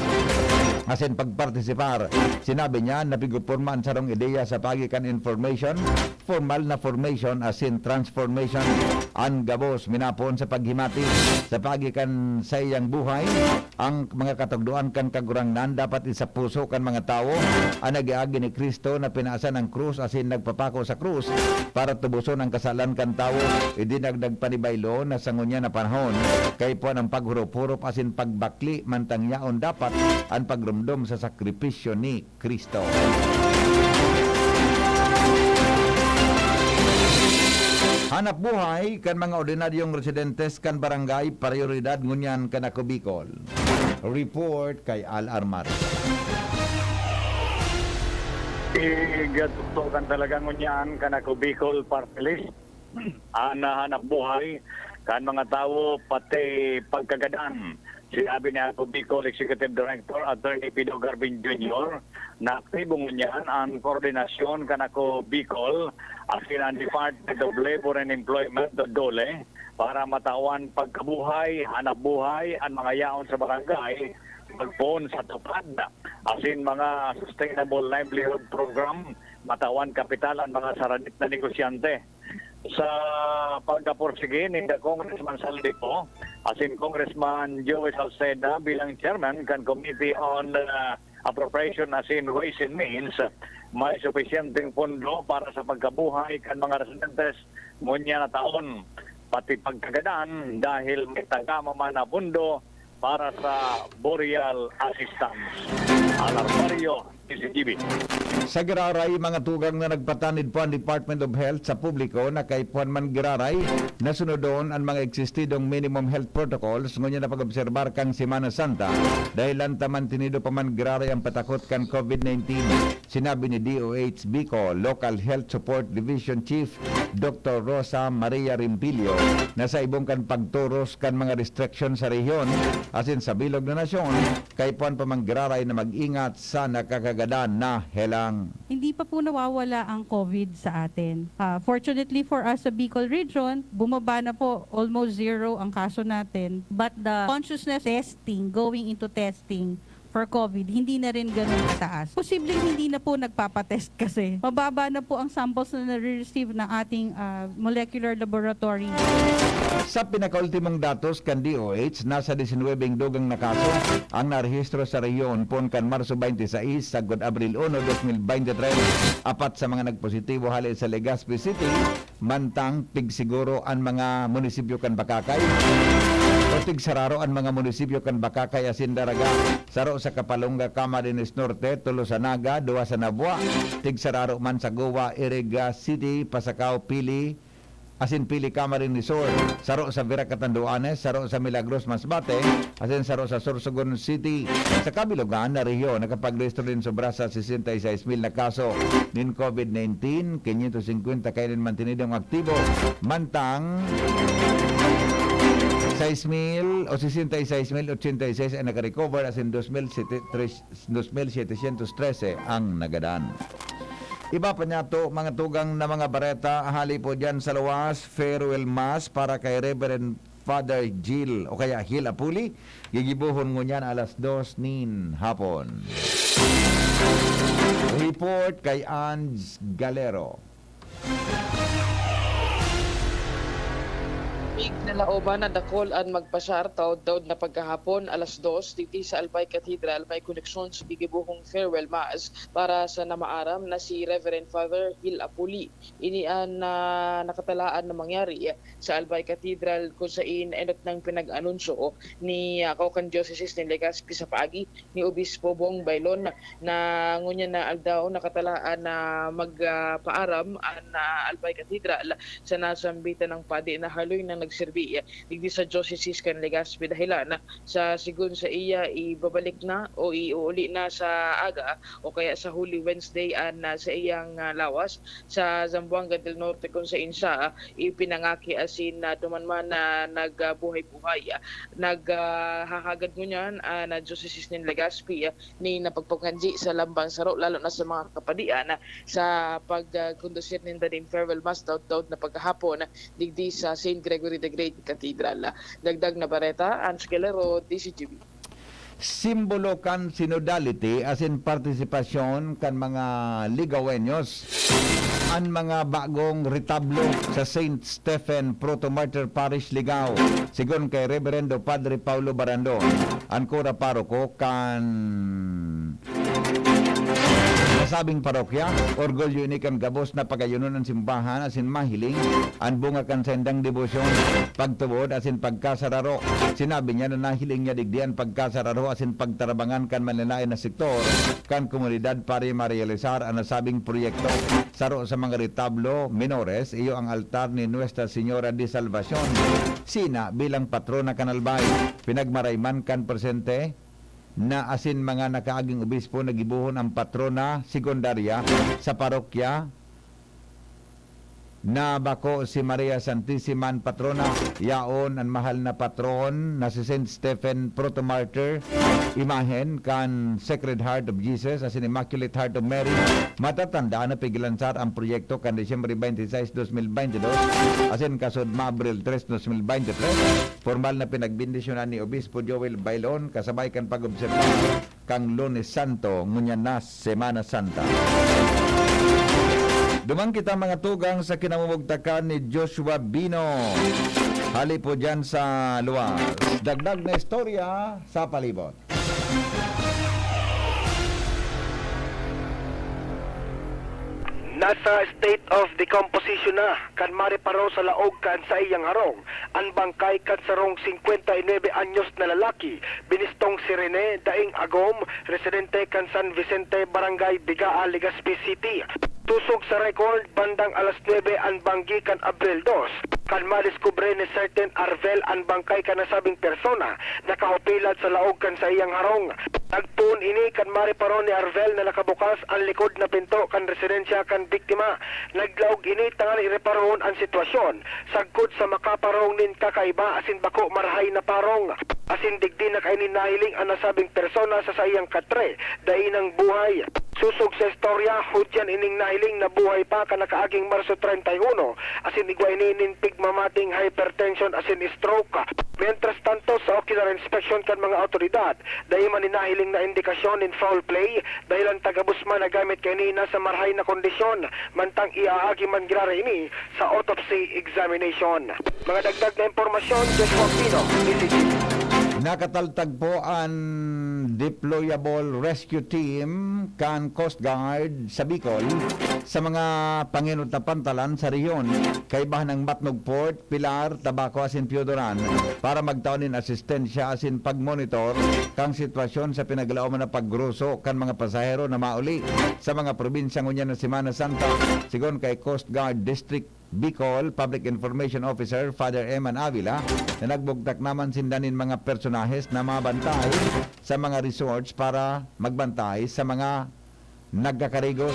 asin pagpartisipar. Sinabi niya na pigpoporma an sarong ideya sa paagi kan information, formal na formation asin transformation. An gabos minapoon sa paghimati sa paagi kan saiyang buhay, ang mga katugdoan kan Kagurangnan dapat isapuso kan mga tawo. An nag-aagi ni Cristo na pinaasan ang krus asin nagpapako sa krus para tuboson ang kasalan kan tawo. Idinagdag pa ni Baylon na sa ngunyan na panahon, kaipuhan ang paghurop-hurop asin pagbakli, mantang yaon dapat an pagromdom sa sakripisyo ni Cristo. Hanap buhay kan mga ordinaryong residentes kan barangay, prayoridad ngunyan kan Ako Bicol. Report kay Al Armar. Igatuktokan talaga ngunyan kan Ako Bicol Party List an hanap buhay kan mga tawo, pati pagkagadan. Sinabi ni Ako Bicol Executive Director Attorney Pido Garbin Junior na aktibo ngunyan an koordinasyon kan Ako Bicol asin an Department of Labor and Employment o DOLE para matawan pagkabuhay, hanap buhay an mga yaon sa barangay, pagpoon sa TUPAD asin mga sustainable livelihood program, matawan kapital an mga saradit na negosyante. Sa pagkapursigi ninda Congressman Saldico asin Congressman Joey Salceda bilang chairman kan Committee on, ah, Appropriation asin Ways and Means, may supisyenteng pondo para sa pagkabuhay kan mga residentes ngunyan na taon, pati pagkagadan dahil may tagama man na pondo para sa burial assistance. Alarmario, D C G B. Sa giraray, mga tugang na nagpatanid po ang Department of Health sa publiko na kaipuhan man giraray na sunodon an mga eksistidong minimum health protocols ngunyan na pag-obserbar kan Semana Santa, dahil lantaman tinido pa man giraray ang patakot kan COVID nineteen. Sinabi ni D O H Bicol Local Health Support Division Chief Doktor Rosa Maria Rimpilio na sa ibong kan pagturos kan mga restriction sa rehiyon asin sa bilog na nasyon, kaipuhan pa man giraray na mag-ingat sa nakakagadan na helang. Hindi pa po nawawala ang COVID sa atin. Ah, fortunately for us sa Bicol Region, bumaba na po, almost zero ang kaso natin. But the consciousness testing, going into testing, for COVID, hindi na rin ganun kataas. Posibleng hindi na po nagpapatest kasi mababa na po ang samples na nare-receive ng ating, ah, molecular laboratory. Sa pinakaultimong datos kan D O H, nasa disinwebeng dugang na kaso ang narehistro sa rehiyon poon kan Marso twenty-six sagkod Abril uno, dos mil bente tres. Apat sa mga nagpositibo hale sa Legazpi City, mantang tigsiguro an mga munisipyo kan Bacacay, o tigsararo an mga munisipyo kan Bacacay asin Daraga, saro sa Capalonga, Camarines Norte, tulo sa Naga, duwa sa Nabua, tigsararo man sa Goa, Iriga City, Pasacao, Pili, asin Pili, Camarines Sur, saro sa Virac, Catanduanes, saro sa Milagros, Masbate, asin saro sa Sorsogon City. Sa kabilugan na rehiyon, nakapagrehistro nin sobra sa sesenta y seis mil na kaso nin COVID nineteen, quinientos cincuenta kaini an mantenidong aktibo, mantang sais mil o sesenta y seis mil ochenta y seis ang nakarecover, asin dos mil siete, tres, dos mil setecientos trese ang nagadan. Iba pa niyato, mga tugang, na mga bareta, hali po diyan sa luwas, farewell mass para kay Reverend Father Gil o kaya Gil Apuli, gigibohon ngunyan alas dos nin hapon. Report kay Ange Galero. Mig na laoban na dakul an magpasar, taod-taod na pagkahapon, alas dos, digdi sa Albay Cathedral, may koneksyon sa gigibohong farewell mass para sa namaaram na si Reverend Father Gil Apuli. Ini an, ah, nakatalaan na mangyari sa Albay Cathedral, kung sain enot nang pinag-anunsyo ni, ah, Caucan Diocese ni Legazpi sa paagi ni Obispo Bong Bailon na ngunyan na aldaw nakatalaan na mag, ah, paaram an, ah, Albay Cathedral sa nasambitan ng padi na haloy nang nagserbi digdi sa Diocese kan Legazpi, dahelan sa, segun sa iya, ibabalik na o iuuli na sa aga o kaya sa Holy Wednesday an, ah, sa iyang, ah, lawas sa Zamboanga del Norte, kung sain siya, ah, ipinangaki asin, ah, duman man na nagbuhay-buhay. Ah, nag, ah, hahagad ngunyan an, ah, Diocese nin Legazpi, ah, nin pagpapangadyi sa lambang saro, lalo na sa mga kapadian, ah, sa pag, ah, kondusir ninda nin farewell mass taod-taod na pagkahapon digdi sa Saint Gregory the Great Cathedral. Ah, dagdag na bareta, Ange Galero, D Z G B. Simbolo kan synodality asin partisipasyon kan mga Ligawenyos an mga bagong retablo sa Saint Stephen Proto-Martyr Parish, Ligao, segun kay Reberendo Padre Paulo Barandon, an kura paroko kan nasabing parokya. Orgulyo ini kan gabos na pagayonon an simbahan asin mahiling an bunga kan saindang debosyon, pagtubod asin pagkasararo. Sinabi niya na nahiling niya digdi an pagkasararo asin pagtarabangan kan manlalaen na sektor kan komunidad para marealisar an nasabing proyekto. Saro sa mga retablo minores, iyo ang altar ni Nuestra Señora de Salvacion. Sina bilang patrona kan Albay, pinagmarayman kan presente na asin mga nakaaging obispo na gibohon an patrona sekundarya sa parokya na bako si Maria Santisima an patrona, yaon an mahal na patron na si Saint Stephen Protomartyr, imahen kan Sacred Heart of Jesus asin Immaculate Heart of Mary. Matatandaan na pigilansar an proyekto kan Disyembre twenty-six, dos mil twenty-dos, asin kasudma Abril tres, dos mil twenty-tres, pormal na pinagbendisyonan ni Obispo Joel Bailon kasabay kan pag-obserba kan Lunes Santo, ngunyan na Semana Santa. Duman kita, mga tugang, sa kinamumugtakan ni Joshua Bino. Hali po dyan sa luwas. Dagdag na istorya sa palibot. Nasa state of decomposition na kan mareparo sa laog kan saiyang harong an bangkay kan sarong singkwenta y nuebe anyos na lalaki, binistong si Rene Daing Agom, residente kan San Vicente, Barangay Bigaa, Legazpi City. Sosog sa record, bandang alas nuebe an banggi kan Abril dos, kan madiskubre ni Certain Arvel an bangkay kan nasabing persona, nakahupilad sa laog kan saiyang harong. Nagpoon ini kan mareparo ni Arvel na nakabukas an likod na pinto kan residensya kan biktima. Naglaog ini tanganing reparohon an sitwasyon, sagkod sa makaparong nin kakaiba asin bako marahay na parong. Asin digdi na kaini nahiling an nasabing persona sa saiyang katre, dai nang buhay. Sosog sa istorya, hudyan ining nahiling na buhay pa kan nakaaging Marso treinta y uno, asin igwa ini nin pig mamating hypertension asin stroke. Mientras tanto, sa ocular inspection kan mga awtoridad, dai man nin nahiling na indikasyon nin foul play, dahelan ta gabos man nagamit kaini na sa marahay na kondisyon, mantang iaagi man giraray ini sa autopsy examination. Mga dagdag na impormasyon, Joshua Pino, D Z G. Nakataltag po an deployable rescue team kan Coast Guard sa Bicol sa mga pangenot na pantalan sa rehiyon, kaiba ng Matnog Port, Pilar, Tabaco asin Piodoran para magtao nin asistensya asin pagmonitor kan sitwasyon sa pinaglaoman na pagruso kan mga pasahero na mauli sa mga probinsya ngunyan na Semana Santa, sigon kay Coast Guard District Bicol Public Information Officer Father Eman Avila, na nagbugtak naman sinda nin mga personahes na mabantay sa mga resorts para magbantay sa mga nagkakarigos.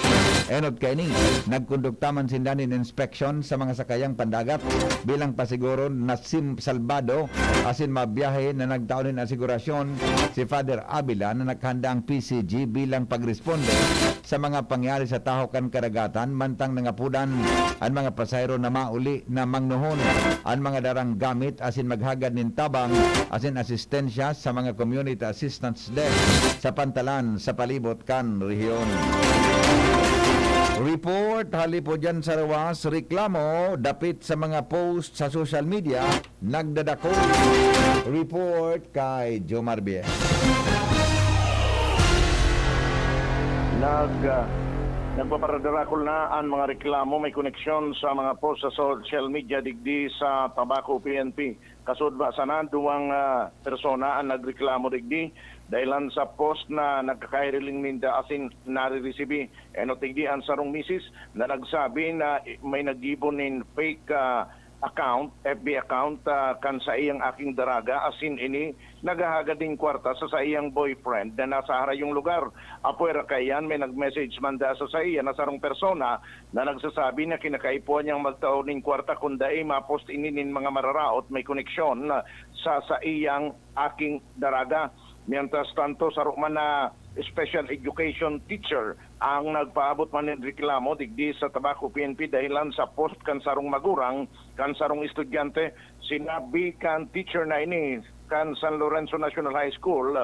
Enot kaini, nagkondukta man sinda nin inspeksyon sa mga sakayang pandagat bilang pasiguron na sim-, salbado asin mabiyahe na nagtao nin asigurasyon si Father Avila na nakahanda ang P C G bilang pagresponde sa mga pangyari sa tahaw kan karagatan, mantang nangapudan an mga pasahero na mauli na mangnohon an mga darang gamit asin maghagad nin tabang asin asistensya sa mga community assistance desk sa pantalan sa palibot kan rehiyon. Report hali po dyan sa Roxas, reklamo dapit sa mga post sa social media nagdadakop. Report kay Jomar Bien. Nag, ah, nagpaparadarakol na an mga reklamo may koneksyon sa mga post sa social media digdi sa Tabaco P N P. Kasudba sana, duwang, ah, persona an nagreklamo digdi dahelan sa post na nagkakahiriling ninda asin nariresibi. Enot digdi an sarong misis na nagsabi na may naggibo nin fake, ah, account, F B account, ah, kan saiyang aking daraga, asin ini naghahagad nin kwarta sa saiyang boyfriend na nasa harayong lugar. Apwera kaiyan, may nag-message man da sa saiya na sarong persona na nagsasabi na kinakaipuhan niyang magtao nin kwarta kun dai ma-post ini nin mga mararaot may koneksyon sa saiyang aking daraga. Mientras tanto, saro man na special education teacher ang nagpaabot man nin reklamo digdi sa Tabaco P N P dahelan sa post kan sarong magurang kan sarong estudyante. Sinabi kan teacher na ini kan San Lorenzo National High School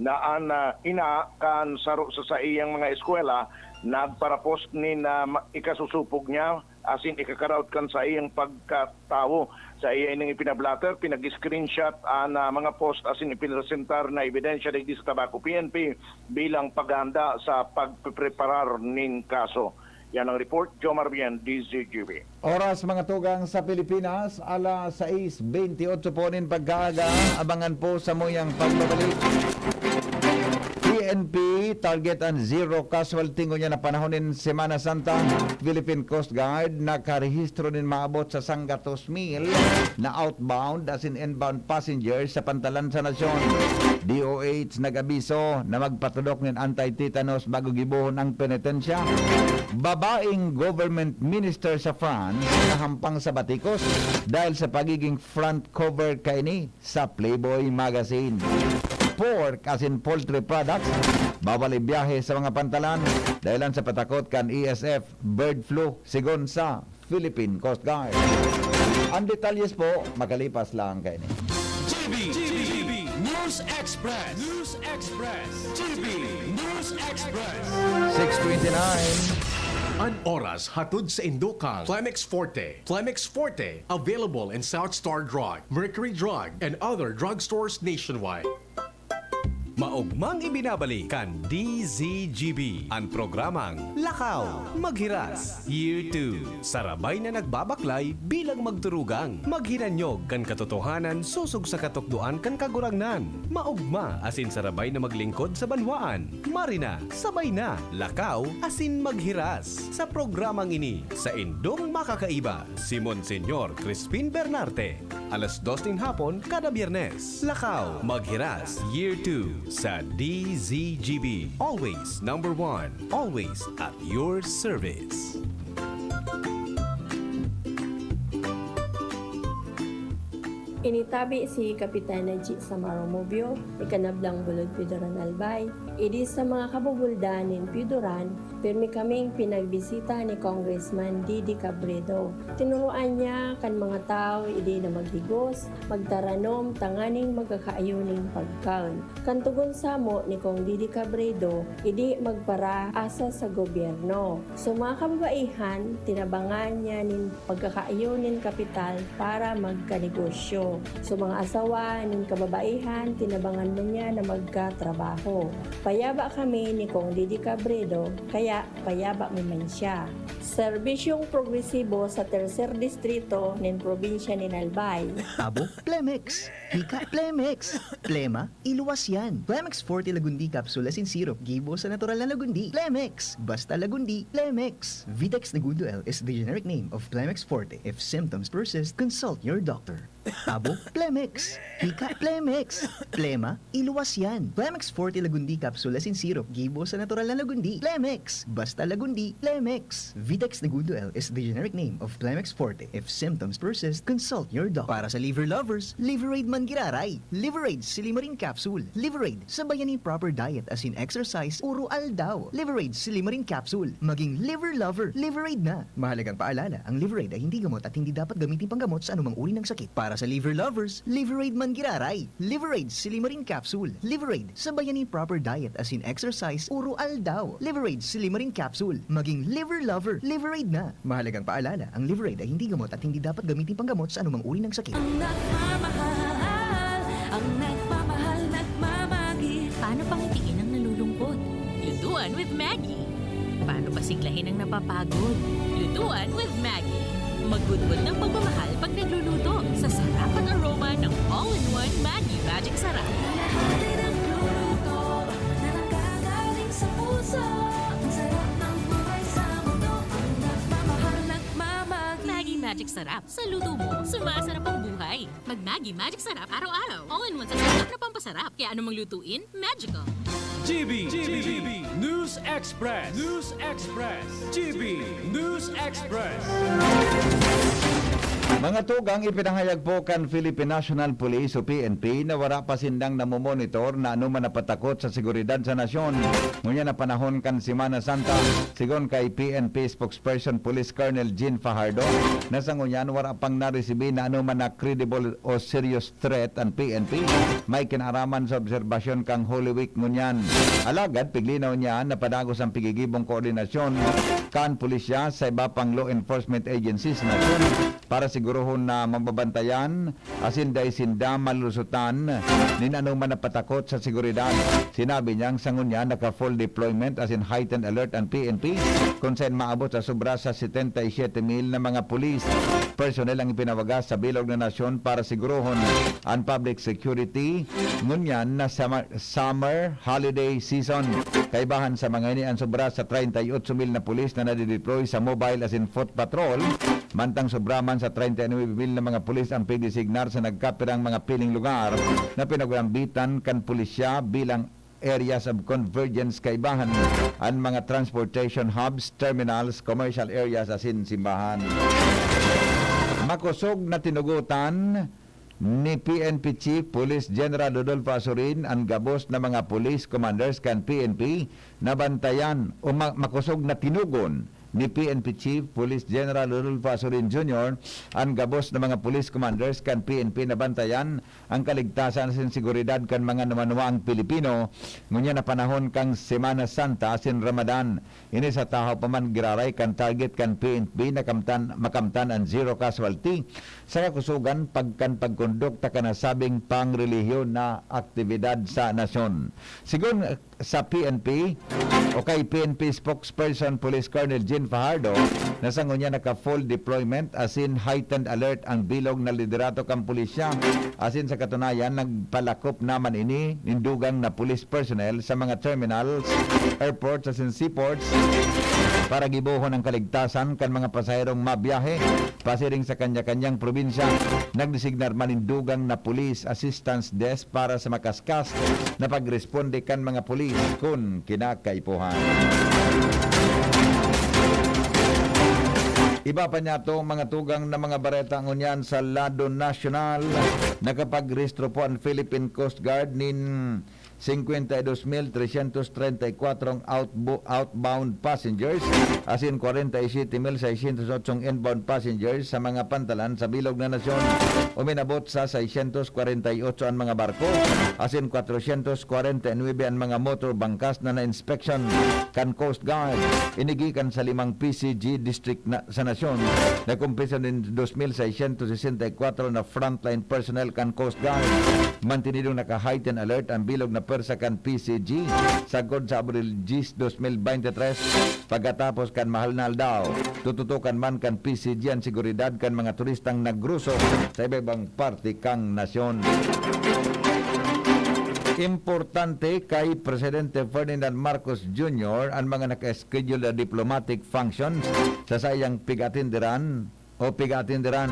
na an, ah, ina kan saro sa saiyang mga eskwela nagparapost nin, ah, ma-, ikasusupog niya asin ikakaraot kan saiyang pagkatawo. Saiya ining ipinablatter, pinag-screenshot an, ah, mga post asin ipinresentar na ebidensya digdi sa Tabaco P N P bilang paghahanda sa pagpepreparar nin kaso. Yan ang report, Jomar Bien, D Z G B. Oras, mga tugang, sa Pilipinas, alas sais bentiocho po nin pagkaaga. Abangan po samuyang pagbabalik. P N P, target an zero casualty ngunyan na panahon nin Semana Santa. Philippine Coast Guard nakarehistro nin maabot sa sanggatos mil na outbound asin inbound passengers sa pantalan sa nasyon. D O H nag-abiso na magpatudok nin anti-tetanus bago gibohon ang penitensya. Babaeng government minister sa France nahampang sa batikos dahil sa pagiging front cover kaini sa Playboy Magazine. Pork asin poultry products, bawal ibiyahe sa mga pantalan dahilan sa patakot kan E S F bird flu, sigon sa Philippine Coast Guard. Ang detalyes po, makalipas lang kaini. G B, G B, News Express, News Express, G B News Express. Six twenty-nine. An oras hatod sa indo kan Clemex Forte. Clemex Forte, available in South Star Drug, Mercury Drug, and other drugstores nationwide. Maogmang ibinabalik kan D Z G B an programang Lakaw, Maghiras, Year two. Sarabay na nagbabaklay bilang magturugang maghinanyog kan katotohanan sosog sa katukdoan kan Kagurangnan. Maogma asin sarabay na maglingkod sa banwaan. Marina, sabay na, lakaw asin maghiras sa programang ini, saindong makakaiba, si Monsignor Crispin Bernarte. Alas dos nin hapon kada Biyernes. Lakaw, Maghiras, Year two sa D Z G B. Always number one. Always at your service. Initabi si Kapitan Najee Samaro Mobio, ikanablang bulod Piodoran Albay. Idi sa mga kabubuldan nin Piodoran, pirmi kaming pinagbisita ni Congressman Didi Cabredo. Tinuruan niya kan mga tawo idi na maghigos, magtaranom tanganing magkakaayo nin pagkaon. Kan togon samo ni Cong Didi Cabredo, idi magparaasa sa gobyerno. So, mga kababaihan, tinabangan niya nin pagkakaayo nin kapital para magkanegosyo. So, mga asawa nin kababaihan, tinabangan man niya na magkatrabaho. Payaba kami ni Cong Didi Cabredo, kaya payaba mi man siya. Serbisyong progresibo sa tercer distrito nin probinsya nin Albay. Abo, Plemex. Hika, Plemex. Plema, iluwas yan. Plemex Forte Lagundi Capsule asin Syrup, gibo sa natural na Lagundi. Plemex! Basta Lagundi, Plemex! Vitex Negundo L is the generic name of Plemex Forte. If symptoms persist, consult your doctor. Abo, Plemex! Hika, Plemex! Plema, iluwas yan. Plemex Forte Lagundi Capsule asin Syrup, gibo sa natural na Lagundi. Plemex! Basta Lagundi, Plemex! Vitex Negundo L is the generic name of Plemex Forte. If symptoms persist, consult your doctor. Para sa liver lovers, Liveraid man giraray. Liveraid Silimarin Capsule. Liveraid, sabayan nin proper diet asin exercise uro aldaw. Liveraid Silimarin Capsule. Maging liver lover, Liveraid na. Mahalagang paalala, ang Liveraid ay hindi gamot at hindi dapat gamitin panggamot sa anumang uri ng sakit. Para sa liver lovers, Liveraid man giraray. Liveraid Silimarin Capsule. Liveraid, sabayan nin proper diet asin exercise uro aldaw. Liveraid Silimarin Capsule. Maging liver lover, Liveraid na. Mahalagang paalala, ang Liveraid ay hindi gamot at hindi dapat gamitin panggamot sa anumang uri ng sakit. Ang nagmamahal, ang nagmamahal, nagmamagi. Paano pangitiin ang nalulungkot? Lutuan with Maggie. Paano pasiglahin ang napapagod? Lutuan with Maggie. Magudbod ng pagmamahal pag nagluluto. Sa sarap at aroma ng all-in-one Maggie Magic Sarap. Lahat ay nagluluto na nanggagaling sa puso. Ang sarap ng buhay sa mundo. Ang nagmamahal, nagmamagi. Maggie Magic Sarap. Sa luto mo, sumasarap ang buhay. Mag Maggie Magic Sarap araw-araw. All-in-one sa sarap na pampasarap. Kaya anumang lutuin, magical. G B, G B, News Express, News Express, G B, News Express. Mga tugang, ipinahayag po kan Philippine National Police o P N P na wara pa sindang namomonitor na anoman na patakot sa seguridad sa nasyon. Ngunyan na panahon kan Semana Santa, sigon kay P N P spokesperson Police Colonel Jean Fajardo, na sa ngunyan wara pang naresibi na anoman na credible o serious threat an P N P. May kinaaraman sa obserbasyon kan Holy Week ngunyan. Alagad, piglinaw niya na padagos ang pigigibong koordinasyon kan pulisya sa iba pang law enforcement agencies sa nasyon para sigurohon na mababantayan asin dai sinda malulusotan nin anoman na patakot sa seguridad. Sinabi niyang sa ngunyan naka-full deployment asin heightened alert an P N P, kun saen maabot sa sobra sa setenta y siete mil na mga pulis personnel ang ipinawagas sa bilog na nasyon para sigurohon an public security ngunyan na summer, summer holiday season. Kaibahan sa mga ini an sobra sa treinta y ocho mil na pulis na nadideploy sa mobile asin foot patrol, mantang sobra man sa treinta y nuebe mil na mga pulis ang pigdesignar sa nagkapirang mga piling lugar na pinag-aambitan kan pulisya bilang areas of convergence, kaibahan an mga transportation hubs, terminals, commercial areas asin simbahan. Makosog na tinugotan ni P N P Chief Police General Rodolfo Azurin an gabos na mga police commanders kan P N P na bantayan o ma- makosog na tinugon ni P N P Chief Police General Rodolfo Azurin Junior an gabos na mga police commanders kan P N P na bantayan ang kaligtasan asin seguridad kan mga numanuwaang Pilipino ngunyan na panahon kan Semana Santa asin Ramadan. Ini sa tahaw pa man giraray kan target kan P N P na kamtan, makamtan an zero casualty sa kakusogan pagkan pagkondukta kan nasabing pangrelihiyon na aktibidad sa nasyon. Sigon sa P N P o kay P N P spokesperson Police Colonel Jean Fajardo na sa ngunyan naka-full deployment asin heightened alert ang bilog na liderato kan pulisya, asin sa katunayan nagpalakop naman ini nin dugang na police personnel sa mga terminals, airports asin seaports para gibohon ang kaligtasan kan mga pasaherong mabiyahe pasiring sa kanya-kanyang probinsya. Nagdesignar man nin dugang na police assistance desk para sa makaskas na pagresponde kan mga pulis kun kinakaipuhan. Iba pa niyato mga tugang na mga bareta ngunyan sa lado nasyonal. Nakapagrehistro po an Philippine Coast Guard nin cincuenta y dos mil trescientos treinta y cuatro outbo-, outbound passengers, asin kwarenta y siyete mil seiscientos otsong inbound passengers sa mga pantalan sa bilog na nasyon. Uminabot sa seiscientos kwarenta y ocho an mga barko, asin kwatrosyentos kwarenta y nuebe an mga motor bangkas na na-inspeksyon kan Coast Guard. Ini gikan sa limang P C G district na, sa nasyon, na kompuesto nin dos mil seiscientos sesenta y cuatro na frontline personnel kan Coast Guard. Mantenidong naka-heightened alert an bilog na pwersa kan P C G sagkod sa Abril diyes, dos mil bente tres, pagkatapos kan mahal na aldaw. Tututukan man kan P C G an seguridad kan mga turistang nagrusok sa iba-ibang parte kan nasyon. Importante kay Presidente Ferdinand Marcos Junior an mga naka-schedule na diplomatic functions sa saiyang pig-atinderan o pig-atinderan.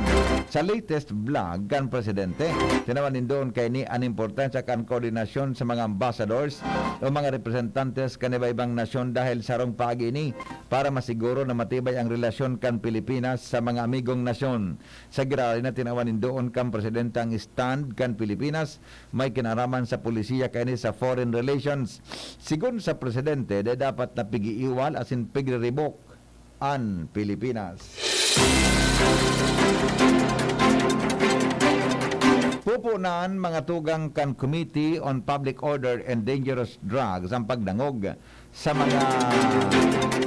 Sa latest vlog kan Presidente, tinawan nin doon kaini an importansya kan koordinasyon sa mga ambassadors o mga representantes kan iba-ibang nasyon dahil sarong paagi ini para masiguro na matibay ang relasyon kan Pilipinas sa mga amigong nasyon. Sa giraray na tinawan nin doon kan Presidente ang stand kan Pilipinas may kinaraman sa polisiya kaini sa foreign relations. Sigon sa Presidente, dai dapat na pig-iiwal asin pigriribok an Pilipinas. Pupunan mga tugang kan Committee on Public Order and Dangerous Drugs ang pagdangog sa mga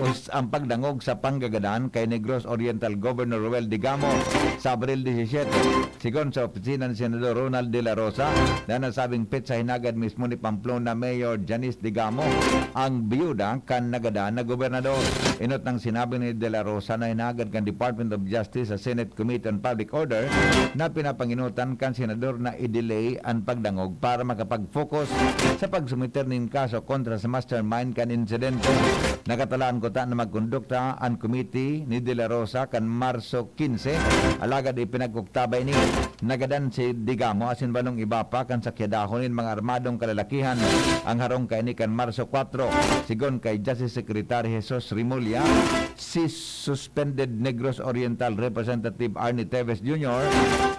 us-, ang pagdangog sa panggagadan kay Negros Oriental Governor Roel Digamo sa Abril disisyete. Sigon sa opisina ni Senador Ronald De La Rosa, na nasabing petsa hinagad mismo ni Pamplona Mayor Janice Digamo, ang biyuda kan nagadan na gobernador. Enot nang sinabi ni De La Rosa na hinagad kan Department of Justice sa Senate Committee on Public Order na pinapangenotan kan senador na i-delay an pagdangog para makapag-focus sa pagsumiter nin kaso kontra sa mastermind kan insidente. Nakatalaan kuta na magkondukta an committee ni De La Rosa kan Marso quince, alagad ipinag-oktaba ini. Nagadan si Digamo asin walong iba pa kan sakyadahon nin mga armadong kalalakihan ang harong kaini kan Marso kuwatro. Sigon kay Justice Secretary Jesus Remulla, si suspended Negros Oriental Representative Arnie Teves Junior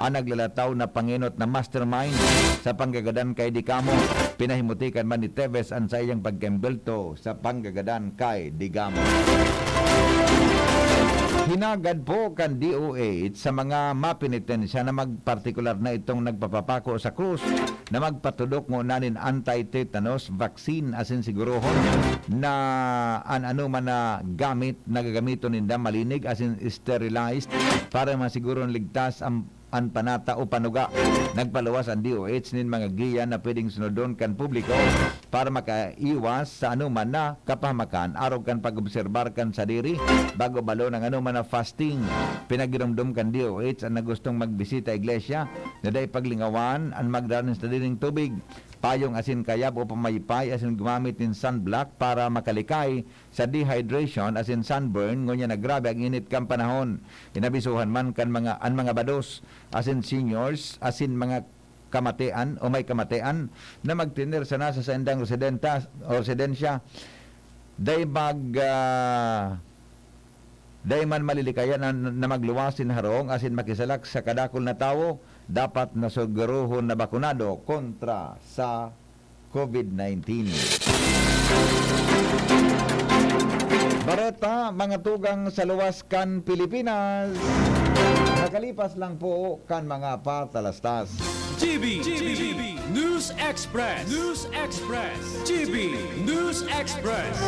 ang naglalataw na pangenot na mastermind sa panggagadan kay Digamo. Pinahimutikan man ni Teves an saiyang pagkaimbelto sa panggagadan kay Digamo. Hinagad po kan D O H sa mga mapenitensya na magpartikular na itong nagpapapako sa krus na magpatudok ngona nin anti-tetanus vaccine asin sigurohon na an anoman na gamit na gagamiton ninda malinig asin sterilized para masiguron ligtas ang an panata o panuga. Nagpaluwas an D O H nin mga giya na pwedeng sunodon kan publiko para makaiwas sa anoman na kapahamakan arog kan pag-obserbar kan sadiri bago balon ang anoman na fasting. Pinagiromdom kan D O H an nagustong magbisita iglesia na dai paglingawan an magdara nin sadiring tubig, payong asin kayab o pamaypay asin gumamit nin sunblock para makalikay sa dehydration asin sunburn ngunyan na grabe ang init kan panahon. Inabisohan man kan mga, an mga bados asin seniors asin mga kamatean o may kamatean na magtener sana sa saindang residenta o residensya. Dai mag, ah, dai man malilikayan na, na magluwas nin harong asin makisalak sa kadakul na tawo, dapat na sigurohon na bakunado kontra sa COVID nineteen. Bareta, mga tugang sa luwas kan Pilipinas. Nakalipas lang po kan mga patalastas. G B, G B, News Express, News Express, G B News Express.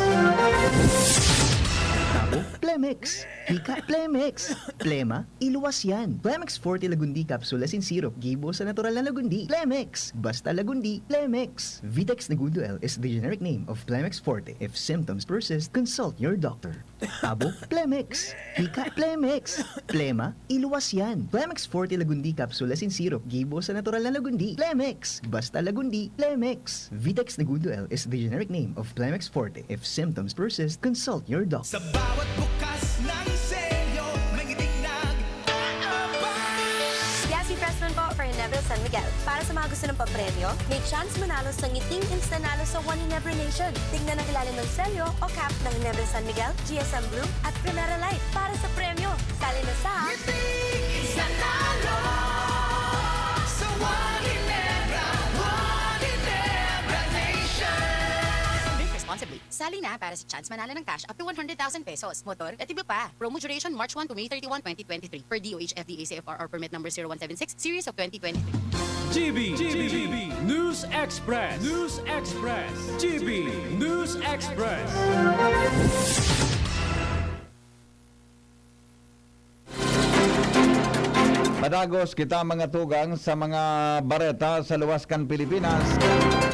Tabo, Plemex. Hika, Plemex. Plema, iluwas yan. Plemex Forte Lagundi Capsule asin Syrup, gibo sa natural na lagundi. Plemex! Basta lagundi, Plemex! Vitex Negundo L is the generic name of Plemex Forte. If symptoms persist, consult your doctor. Tabo, Plemex! Hika, Plemex! Plema, iluwas yan. Plemex Forte Lagundi Capsule asin Syrup, gibo sa natural na lagundi. Plemex! Basta lagundi, Plemex! Vitex Negundo L is the generic name of Plemex Forte. If symptoms persist, consult your doctor. Sa bawat bukas ng selyo, may ngiting nag-aabang. Yasi Fresman po for Ginebra San Miguel. Para sa mga gusto ng papremyo, may chance manalo sa ngiting instant nalo sa One Ginebra Nation. Tignan ang ilalim ng selyo o cap ng Ginebra San Miguel, G S M Blue, at Primera Light para sa premyo. Sa Sa Ngiting sa talo sa One Ginebra, One Ginebra Nation. Drink responsibly. Sali na para sa chance manalo ng cash up to one hundred thousand pesos, motor at iba pa. Promo duration March one to May thirty-one, twenty twenty-three, per D O H F D A C F R R permit number zero one seven six, series of twenty twenty-three. G B, G B, News Express, News Express, G B News Express. Padagos kita, mga tugang, sa mga bareta sa luwas kan Pilipinas.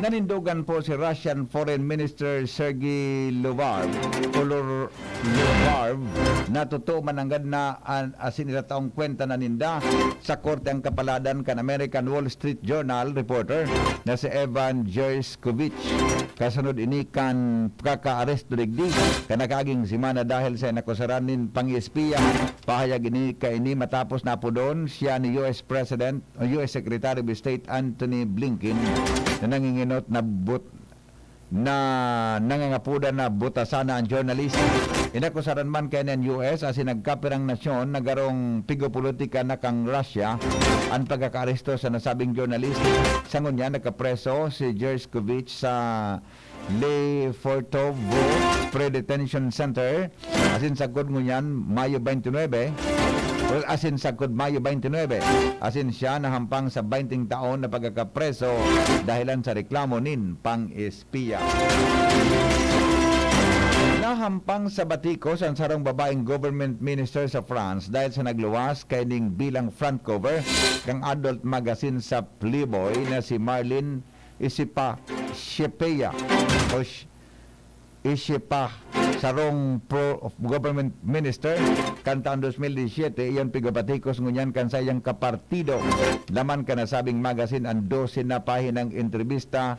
Nanindogan po si Russian Foreign Minister Sergey Lavrov, o Lor-, Lavrov, na totoo mananggad na an-, asin irataong kwenta na ninda sa korte ang kapaladan kan American Wall Street Journal reporter na si Evan Gershkovich. Kasunod ini kan kakaaresto digdi kan nakaaging semana dahil sa inakusaran nin pang-espiya. Pahayag ini kaini matapos na apodon siya ni U S President o U S Secretary of State Antony Blinken na nanginginot na but-, na nangangapodan na buta sana ang journalist. Inakusaran man kaini an U S asin nagkapirang nasyon na garong pigopolitika na kan Russia an pagkakaaresto sa nasabing journalist. Sa ngunyan, nagkapreso si Gershkovich sa Lefortovo Pre-Detention Center asin sagkod ngunyan Mayo twenty-nine, well, asin sagkod Mayo twenty-nine, asin siya nahampang sa baynting taon na pagkakapreso dahelan sa reklamo nin pang-espiya. Nahampang sa batikos an sarong babaeng government minister sa France dahil sa nagluwas kaining bilang front cover kan adult magazine sa Playboy na si Marlene Isipa Shepea o Sh-, Ishipa, sarong pro-, government minister kan taon dos mil disisiete, iyan pigabatikos ngunyan kan saiyang kapartido. Laman kan nasabing magazine an dose na pahinang entrebista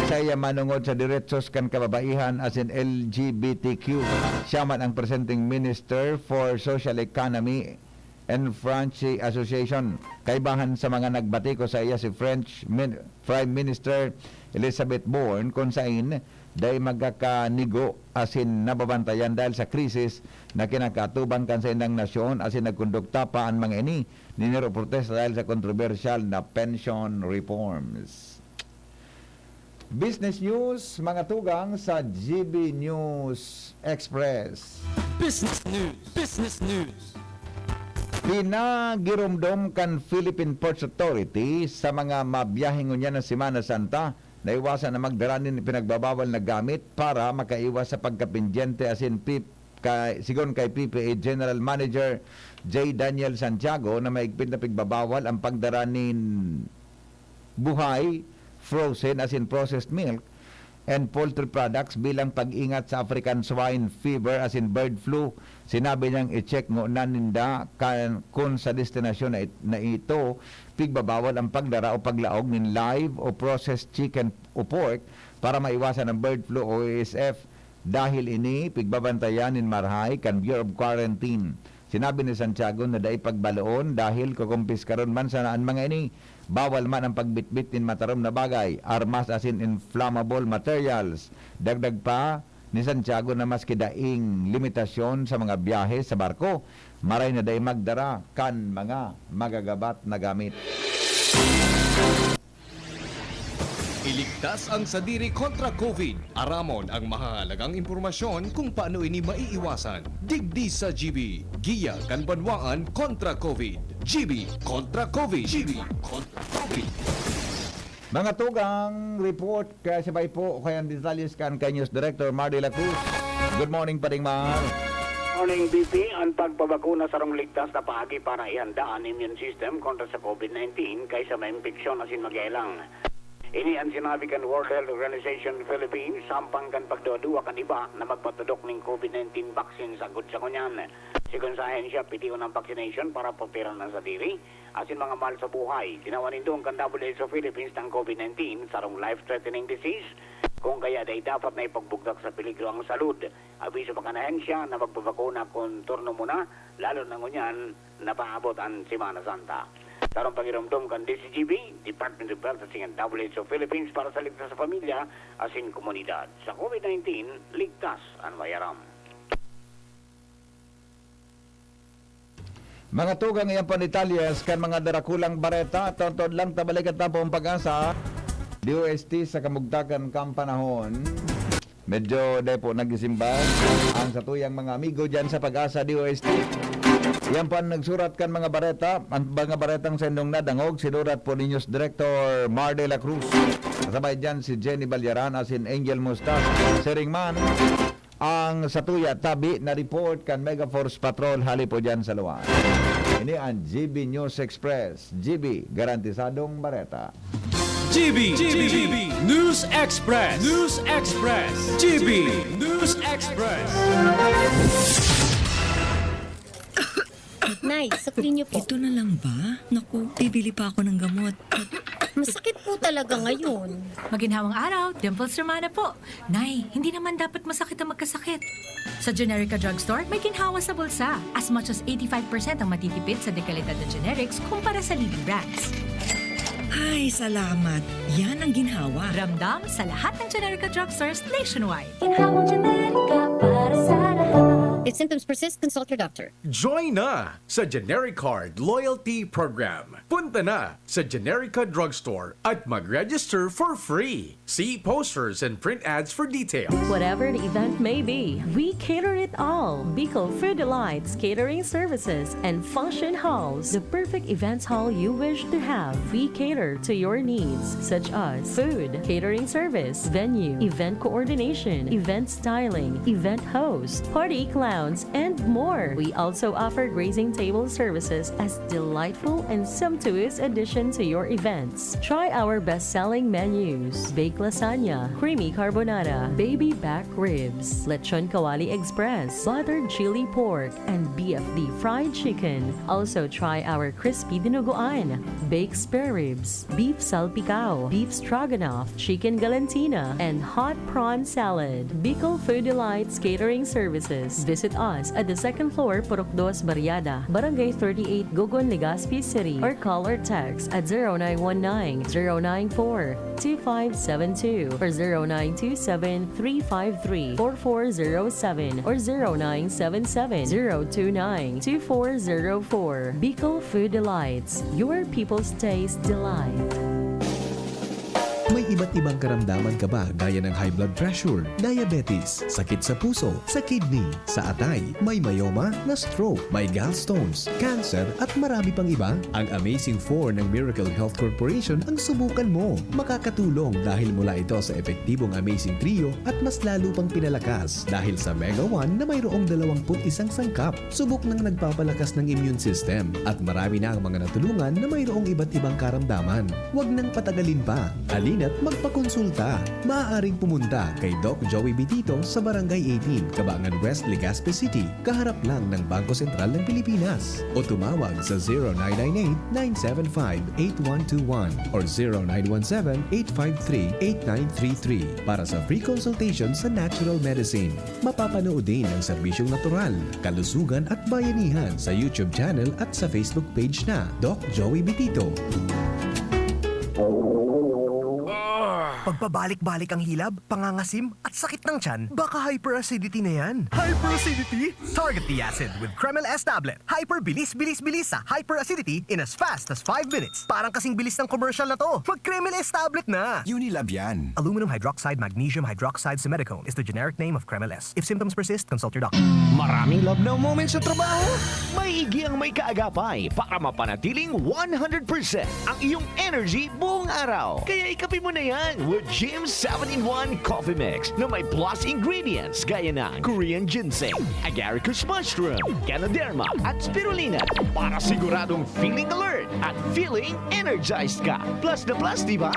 sa iya manongod sa deretsos kan kababaihan asin L G B T Q. Siya man ang presenteng Minister for Social Economy and Franchi Association. Kaibahan sa mga nagbatiko saiya si French Min-, Prime Minister Elizabeth Borne, kun sain dai magkakanigo asin nababantayan dahil sa krisis na kinakaatubang kan saindang nasyon, asin nagkondukta pa an mga ini nin niro protesta dahil sa kontrobersyal na pension reforms. Business News, mga tugang sa G B News Express. Business News, Business News. Pinagiromdom kan Philippine Ports Authority sa mga mabiyahe ngunyan na Semana Santa na iwasan na magdara nin pinagbabawal na gamit para makaiwas sa pagkapindyente asin pip-, kay, sigon kay P P A General Manager J Daniel Santiago na maigpit na pigbabawal ang pagdara nin buhay, frozen asin processed milk, and poultry products bilang pag-ingat sa African swine fever asin bird flu. Sinabi niyang i-check ngona ninda kan, kun sa destinasyon na it-, na ito pigbabawal ang pagdara o paglaog nin live o processed chicken o pork para maiwasan ang bird flu o A S F. Dahil ini, pigbabantayan nin marahay kan Bureau of Quarantine. Sinabi ni Santiago na dai pagbaloon dahil kukumpiskaron man sana an mga ini. Bawal man ang pagbitbit nin matarom na bagay, armas asin inflammable materials. Dagdag pa ni Santiago na maski daing limitasyon sa mga biyahe sa barko, maray na dai magdara kan mga magagabat na gamit. Iligtas ang sadiri kontra COVID. Aramon ang mahahalagang impormasyon kung paano ini maiiwasan. Digdi sa G B, Giya kan Banwaan kontra COVID. G B kontra COVID. G B kontra COVID. Mga tugang, report kaya sabay po kaya ang detalye kan kay News Director Mar de la Cruz. Good morning, Paring Mar. Morning, B P. Ang pagpabakuna sarong ligtas na paagi para ihanda an immune system kontra sa COVID nineteen kaysa maimpeksyon asin magyaelang. Ini an sinabi kan World Health Organization Philippines hampang kan pagduwa-duwa kan iba na magpatudok nin COVID nineteen vaccine sagkod sa ngunyan. Sigon sa ahensya, pition ang vaccination para protehiran an sadiri asin mga mahal sa buhay. Tinawan nindong kan W H O Philippines na an COVID nineteen sarong life-threatening disease, kung kaya dai dapat na ipagbugtak sa peligro ang salud. Abiso pa kan ahensya na magpabakuna kun turno mo na, lalo na ngunyan napaabot an Semana Santa. Sarong pagiromdom kan D C G B, Department of Health asin W H O Philippines para sa ligtas sa pamilya asin komunidad. Sa COVID nineteen, ligtas an may aram. Mga tugang, iyan po an detalyes kan mga darakulang bareta. Tuntod lang, tabalikan ta po an Pag-asa. D O S T sa kamugtakan kan panahon. Medyo dai po nagsimbag ang satuyang mga amigo diyan sa Pag-asa D O S T. Yan po ang nagsurat kan mga bareta. Ang mga baretang sa indong nadangog, sinurat po ni News Director Mar de la Cruz. Kasabay diyan si Jenny Balyaran asin Angel Mustas. Siring man, ang satuya tabi na report kan Megaforce Patrol hali po diyan sa luwas. Ini ang G B News Express. G B, garantisadong bareta. G B, G B, News Express, News Express, G B, News Express. Nay, sukli niyo po. Ito na lang ba? Naku, bibili pa ako ng gamot. Masakit po talaga ngayon. Maginhawang araw, Dimples Romana po. Nay, hindi naman dapat masakit ang magkasakit. Sa Generica Drugstore, may ginhawa sa bulsa. As much as eighty-five percent ang matitipid sa dekalidad na generics kumpara sa leading brands. Ay, salamat. Yan ang ginhawa. Ramdam sa lahat ng Generica Drugstores nationwide. Ginhawang Generica para sa lahat. If symptoms persist, consult your doctor. Join na sa Generic Card Loyalty Program. Punta na sa Generica Drugstore at mag-register for free. See posters and print ads for details. Whatever the event may be, we cater it all. Bicol Food Delights Catering Services and Function Halls, the perfect events hall you wish to have. We cater to your needs, such as food, catering service, venue, event coordination, event styling, event host, party clowns, and more. We also offer grazing table services as delightful and sumptuous addition to your events. Try our best-selling menus: baked lasagna, creamy carbonara, baby back ribs, lechon kawali express, buttered chili pork, and B F D fried chicken. Also try our crispy dinuguan, baked spare ribs, beef salpicao, beef stroganoff, chicken galantina, and hot prawn salad. Bicol Food Delights Catering Services. Visit us at the second floor, Purok Dos, Barriada, Barangay thirty-eight, Gogon, Legazpi City, or call or text at zero nine one nine, zero nine four, two five seven two or zero nine two seven, three five three, four four zero seven or zero nine seven seven, zero two nine, two four zero four. Bicol Food Delights, your people's taste delight. May iba't ibang karamdaman ka ba gaya ng high blood pressure, diabetes, sakit sa puso, sa kidney, sa atay, may myoma, na-stroke, may gallstones, cancer, at marami pang iba? Ang Amazing four ng Miracle Health Corporation ang subukan mo. Makakatulong dahil mula ito sa epektibong Amazing Trio at mas lalo pang pinalakas dahil sa Mega one na mayroong dalawampu't isang sangkap. Subok nang nagpapalakas ng immune system at marami na ang mga natulungan na mayroong iba't ibang karamdaman. Huwag nang patagalin pa. Halina't magpakonsulta. Maaaring pumunta kay Doc Joey Bitito sa Barangay eighteen, Cabangan West, Legazpi City, kaharap lang ng Bangko Sentral ng Pilipinas. O tumawag sa zero nine nine eight, nine seven five, eight one two one or zero nine one seven, eight five three, eight nine three three para sa free consultation sa natural medicine. Mapapanood din ang serbisyong natural, kalusugan at bayanihan sa YouTube channel at sa Facebook page na Doc Joey Bitito. Pagpabalik-balik ang hilab, pangangasim, at sakit ng tiyan, baka hyperacidity na yan. Hyperacidity? Target the acid with Kremil S tablet. Hyper bilis, bilis, bilis sa hyperacidity in as fast as five minutes. Parang kasing bilis ng commercial na to. Mag Kremil S tablet na! Unilab yan. Aluminum hydroxide, magnesium hydroxide, simeticone is the generic name of Kremil S. If symptoms persist, consult your doctor. Maraming love now moments sa trabaho? Maigi ang may kaagapay para mapanatiling one hundred percent ang iyong energy buong araw. Kaya ikape mo na yan with Jim's seven-in-one Coffee Mix na may plus ingredients gaya ng Korean ginseng, agaricus mushroom, ganoderma, at spirulina para siguradong feeling alert at feeling energized ka. Plus na plus, di ba?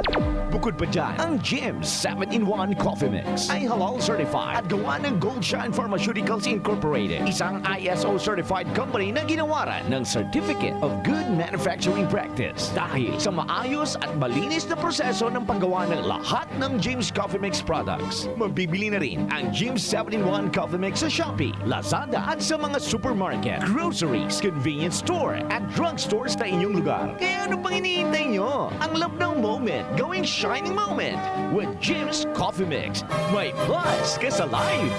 Bukod pa dyan, ang Jim's seven-in-one Coffee Mix ay halal certified at gawa ng Gold Shine Pharmaceuticals Incorporated, isang I S O certified company na ginawaran ng Certificate of Good Manufacturing Practice. Dahil sa maayos at malinis na proseso ng paggawa ng lahat ng Jim's Coffee Mix products, mabibili na rin ang Jim's seven-in-one Coffee Mix sa Shopee, Lazada at sa mga supermarket, groceries, convenience store at drugstores na inyong lugar. Kaya ano pang hinihintay nyo? Ang love now moment, gawing shining moment with Jim's Coffee Mix. May plus ka sa life!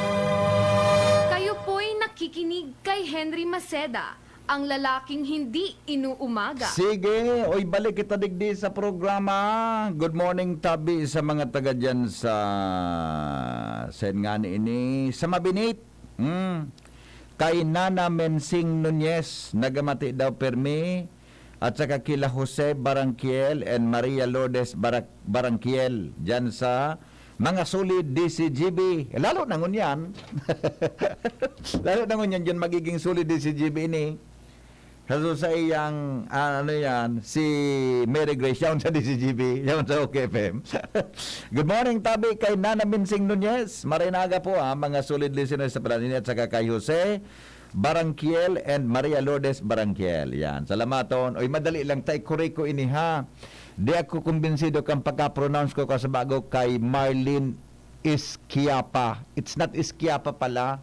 Kayo po'y nakikinig kay Henry Maceda, Ang lalaking hindi inuumaga. Sige, oy, balik kita digdi sa programa. Good morning, tabi sa mga taga dyan sa, saan nga ni ini? Sa Mabinit. Hmm. Kay Nana Mensing Nunez, nagamati daw permi. At saka kila Jose Barangkiel and Maria Lourdes Barak- Barangkiel dyan sa mga solid D C G B. Lalo na ngunyan. Lalo na ngunyan dyan magiging solid D C G B ini. Sa, sa iyang, ah, ano yan, si Mary Grace, yaon sa D C G B, yaon sa OK F M. Good morning, tabi kay Nana Minsing Nunez. Maray na aga po, ha, mga solid listeners sa Palanin at saka kay Jose Barangkiel and Maria Lourdes Barangkiel. Yan, salamaton. Oy, madali lang, tay kuriko ini, ha. Di ako kumbinsido kan pagka-pronounce ko kasi bago kay Marlene Esquiapa. It's not Esquiapa pala.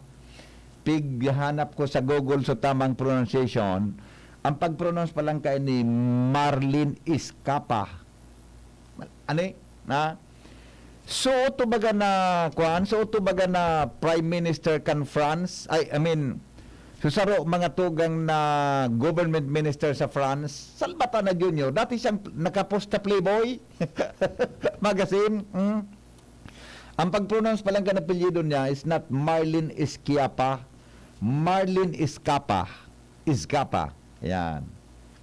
Pighanap ko sa Google so tamang pronunciation. Ang pag-pronounce pa lang kay ni Marlene Escapa. Ani? Na? So, to baga na, kuan? So, to baga na Prime Minister kan France? Ay, I mean, so saro mga tugang na government minister sa France, Salvatana Junior, dati siyang nakapost sa Playboy magazine. Hmm? Ang pag-pronounce pa lang kan apelyido niya is not Marlene Esquiapa, Marlene Escapa. Escapa. Yan.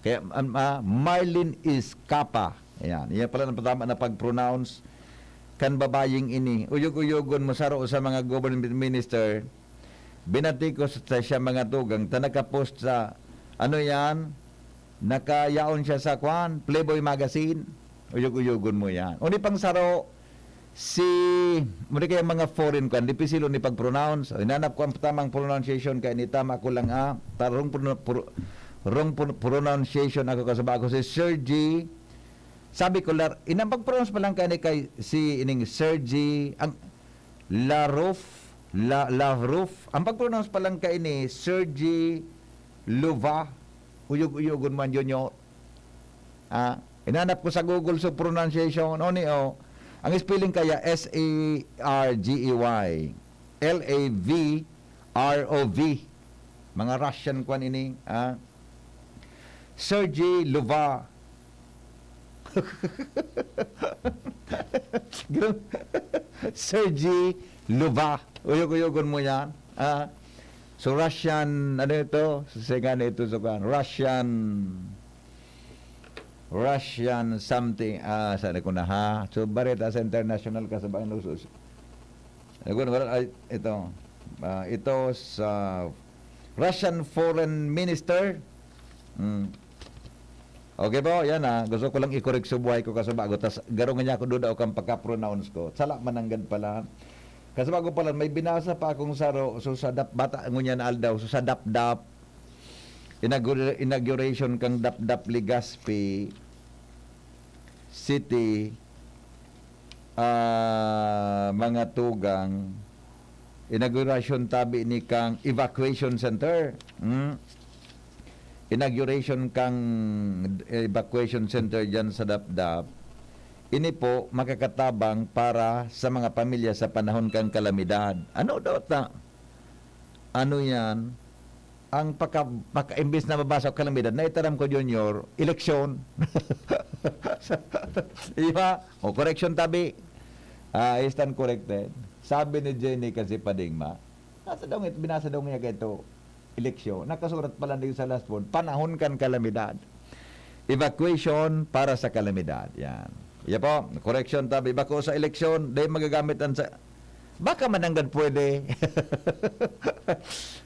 Kaya, um, ah, Marlene Escapa. Yan. Yan pala ang tama na pag-pronounce kan babayeng ini. Uyog-uyogon mo saro sa mga government minister. Binati ko sa, sa siya mga tugang ta nakapost sa, ano yan? Nakayaon siya sa, kwan, Playboy magazine. Uyog-uyogon mo yan. Uni pang saro, si, muli kaya mga foreign, kwan, dipisil ni pag-pronounce. Hinanap ko ang tamang pronunciation kaya ni tama ko lang, ah, tarong prono- pro- wrong pro- pronunciation ako kasaba ako si Sergi. Sabi ko, lar, inang pag-pronounce pa lang kaya ni kay si ining Sergi, ang Larouf, La, Larouf. Ang pag-pronounce pa lang kaya ni Sergi Luva. Uyog-uyogon man yun yun. Ah, inanap ko sa Google so pronunciation. Oni, oh. Ang spelling kaya S A R G E Y, L A V R O V. Mga Russian kwan ini, ah. Sergi Luva. Sergi Luva. Uyog-uyogon mo yan. Ah. So, Russian, ano ito? Sasay nga na ito sa kwan. Russian, Russian something. Ah, saan ko na, ha? So, bareta sa international ka sa bayan, usos. Ano ko, wala, ay, ito. Ah, ito sa Russian Foreign Minister. Mm. Okay po, yan, ah. Gusto ko lang i-correct sa buhay ko kasi bago. Tas, garo nga niya ako duda o kang pagka-pronounce ko. Sala mananggad pala. Kasi bago pala, may binasa pa akong saro. So, sa dap, bata, ngunyan aldaw. So, sa Dapdap, inaugur-, inauguration kang Dapdap Legazpi City, ah, mga tugang, inaugurasyon tabi ni kang evacuation center. Hmm? Inauguration kang evacuation center dyan sa Dapdap. Ini po makakatabang para sa mga pamilya sa panahon kang kalamidad. Ano daw ta? Ano yan? Ang pagka, pagka imbis na mabasa ko kalamidad, naitaram ko, Junior, eleksyon. Iba, o correction tabi. Ah, I stand corrected. Sabi ni Jenny kasi Padingma, nasa daw, binasa daw niya kay ito, eleksyon. Nakasurat pala din sa last word, panahon kan kalamidad. Evacuation para sa kalamidad. Yan. Iya po, correction tabi. Bako sa eleksyon, dahil magagamit ang sa... Baka mananggad pwede.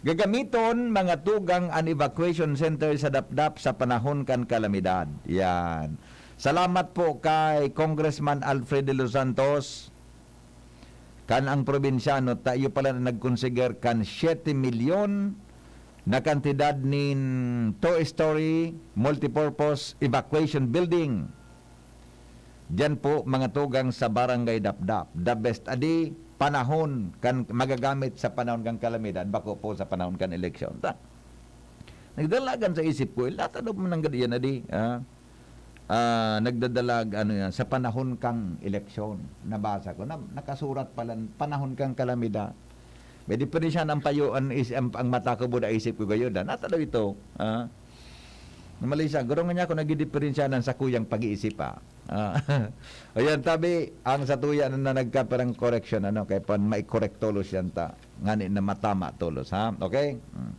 Gagamiton, mga tugang, an evacuation center sa Dapdap sa panahon kan kalamidad. Yan. Salamat po kay Congressman Alfred De Los Santos. Kan ang probinsyano, tayo pala na nagkonsider kan siyete milyon na kantidad nin two-story multipurpose evacuation building. Diyan po, mga tugang sa Barangay Dapdap. The best adi, panahon kan magagamit sa panahon kan kalamidad, bako po sa panahon kan eleksyon. Ta, nagdalagan sa isip ko, ilata daw mananggad iyan adi, ah, ah, nagdadalag, ano yan, sa panahon kang eleksyon. Nabasa ko, na, nakasurat pala, panahon kang kalamidad. May diferensya ang payo, ang is-, ang, ang mata ko buda isip ko gayon, ah. Nata daw ito, ah. Namali siya, guro nga niya ako nagdidiferensya ng sakuyang pag-iisip, ah. Ah. Ayan, tabi, ang satuya na, na nagkaparang correction, ano, kaya pa mai-correct tolos yan ta. Ngani na matama tolos, ha? Okay? Mm.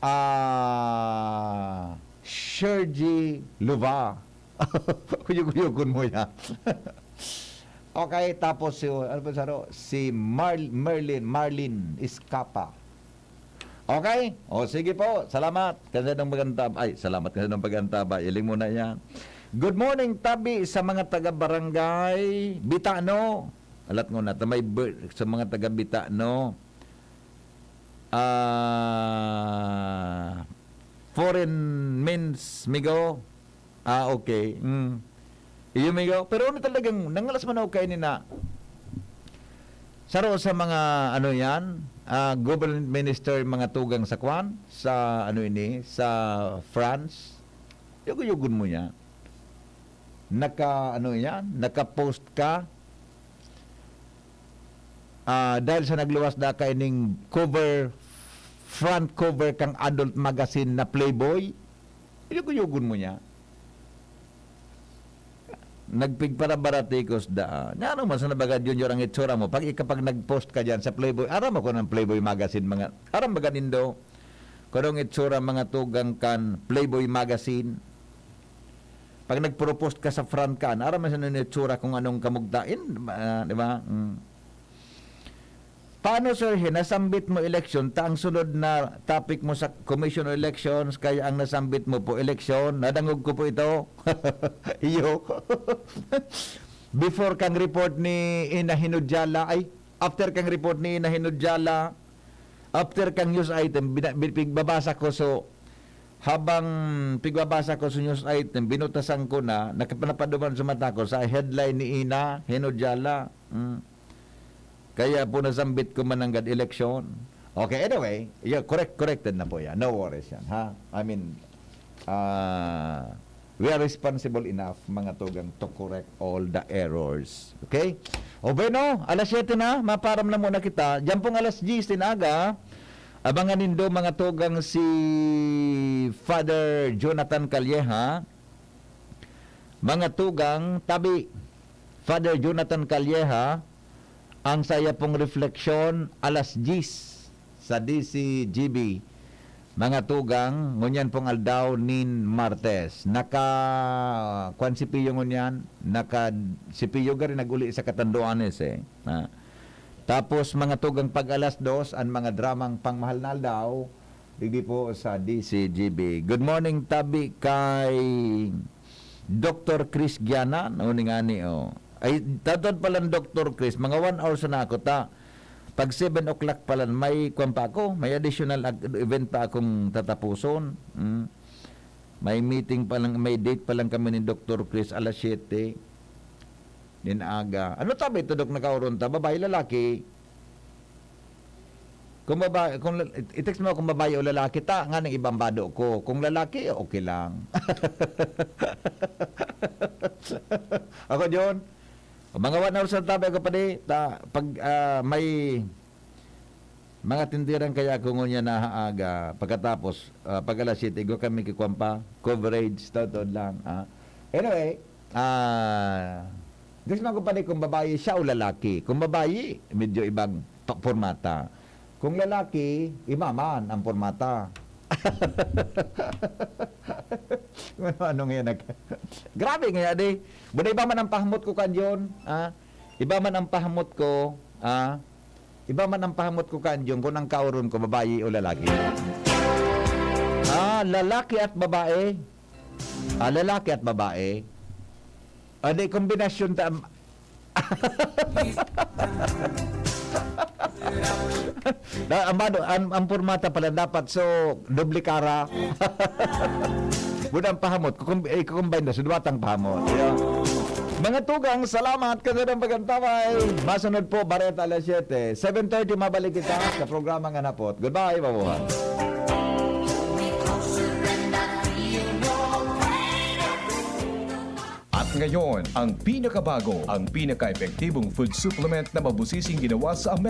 Ah, Sergi Luva. Kuyog-kuyogon mo yan. Okay, tapos si, ano pa saro? Si Mar-, Merlin, Marlin Escapa. Okay? O, sige po. Salamat. Kasi nung maganda, ay, salamat kasi nung pag-antaba. Iling mo na yan. Good morning, tabi sa mga taga-barangay Bitano. Alat ko na, ta may bir-, sa mga taga-Bitano. Ah, foreign means, migo? Ah, okay. Mm. Iyo, migo. Pero ano talagang, nangalas man ako kaini na saro sa mga, ano yan, ah, government minister, mga tugang sa kwan, sa, ano ini, sa France. Yugo-yugon mo niya. Naka, ano yan, naka-post ka. Ah, dahil sa nagluwas na kaining cover, front cover kang adult magazine na Playboy, yugo-yugon mo niya. Nagpigpara-baratikos daa. Nga ano man sa nabagad yun, yun ang itsura mo. Pag ikapag nag-post ka dyan sa Playboy, aram ako ng Playboy magazine, mga, aram baga nindo, kung anong itsura mga tugang kan Playboy magazine. Pag nag-propose ka sa front kan, aram man sa nung itsura kung anong kamugtain, ah, di ba? Mm. Paano, Sir He, nasambit mo eleksyon, ta ang sunod na topic mo sa Commission on Elections, kaya ang nasambit mo po eleksyon, nadangog ko po ito. Iyo. Before kang report ni Ina Hinudjala, ay, after kang report ni Ina Hinudjala, after kang news item, bina-, bi-, pigbabasa ko, so, habang pigbabasa ko sa news item, binutasan ko na, nakapanapaduman sa mata ko sa headline ni Ina Hinudjala. Mm. Kaya po nasambit ko mananggad eleksyon. Okay, anyway, yeah, correct, corrected na po yan. No worries yan, ha? I mean, ah, we are responsible enough, mga tugang, to correct all the errors. Okay? O bueno, alas siyete na, maparam na muna kita. Diyan pong alas diyes din aga, abangan nindo, mga tugang, si Father Jonathan Calleja. Mga tugang, tabi, Father Jonathan Calleja, ang saya pong refleksyon, alas diyes sa D C G B. Mga tugang, ngunyan pong aldaw nin Martes. Naka, kwan si Pio ngunyan, naka, si Pio gari nag-uli sa Catanduanes, eh. Ah. Tapos, mga tugang, pag alas dos, ang mga dramang Pangmahal na Aldaw, digdi po sa D C G B. Good morning, tabi kay Doktor Chris Giana. O, ni ngani, oh. Ay, tatod palan, Doktor Chris, mga one hour sa na ako, ta. Pag seven o'clock palan, may kwan pa ako, may additional ag-, event pa akong tatapuson. Mm. May meeting pa lang, may date pa lang kami ni Doktor Chris alas siyete. Nin aga. Ano tabi ito, Dok, nakaoron ta? Babae, lalaki? Kung babae, kung la-, i-text mo kung babae o lalaki ta, nga nang ibang bado ko. Kung lalaki, okay lang. Ako, John, mga one hour sa tabi ako pa di, ta, pag, ah, may mga tindiran kaya ako ngunyan na haaga, pagkatapos, ah, pag alas siyete, igwa kami kikwan pa, coverage, totoo lang, ah. Anyway, ah, gusto man ko pa di kung babae siya o lalaki. Kung babae, medyo ibang pa-, pormata. Kung lalaki, iba man ang pormata. Ano, ano ngayon nag-, grabe nga, di. Buda iba man ang pahamot ko kanyon, ah. Iba man ang pahamot ko, ah. Iba man ang pahamot ko kanyon kung ang kaoron ko, babae o lalaki. Ah, lalaki at babae. Ah, lalaki at babae. Ah, di, kombinasyon ta-, na, ang, ano, ang, ang pormata pala dapat, so, doble kara. Budang pahamot, kukum-, eh, kukumbine na, so, duwatang pahamot. Ayan. Mga tugang, salamat, kasi ng pagkantabay. Masunod po, Bareta alas siyete. Seven thirty, mabalik kita sa programa nga napot. Goodbye, mabuhay. At ngayon, ang pinakabago, ang pinaka-epektibong food supplement na mabusising ginawa sa Amerika.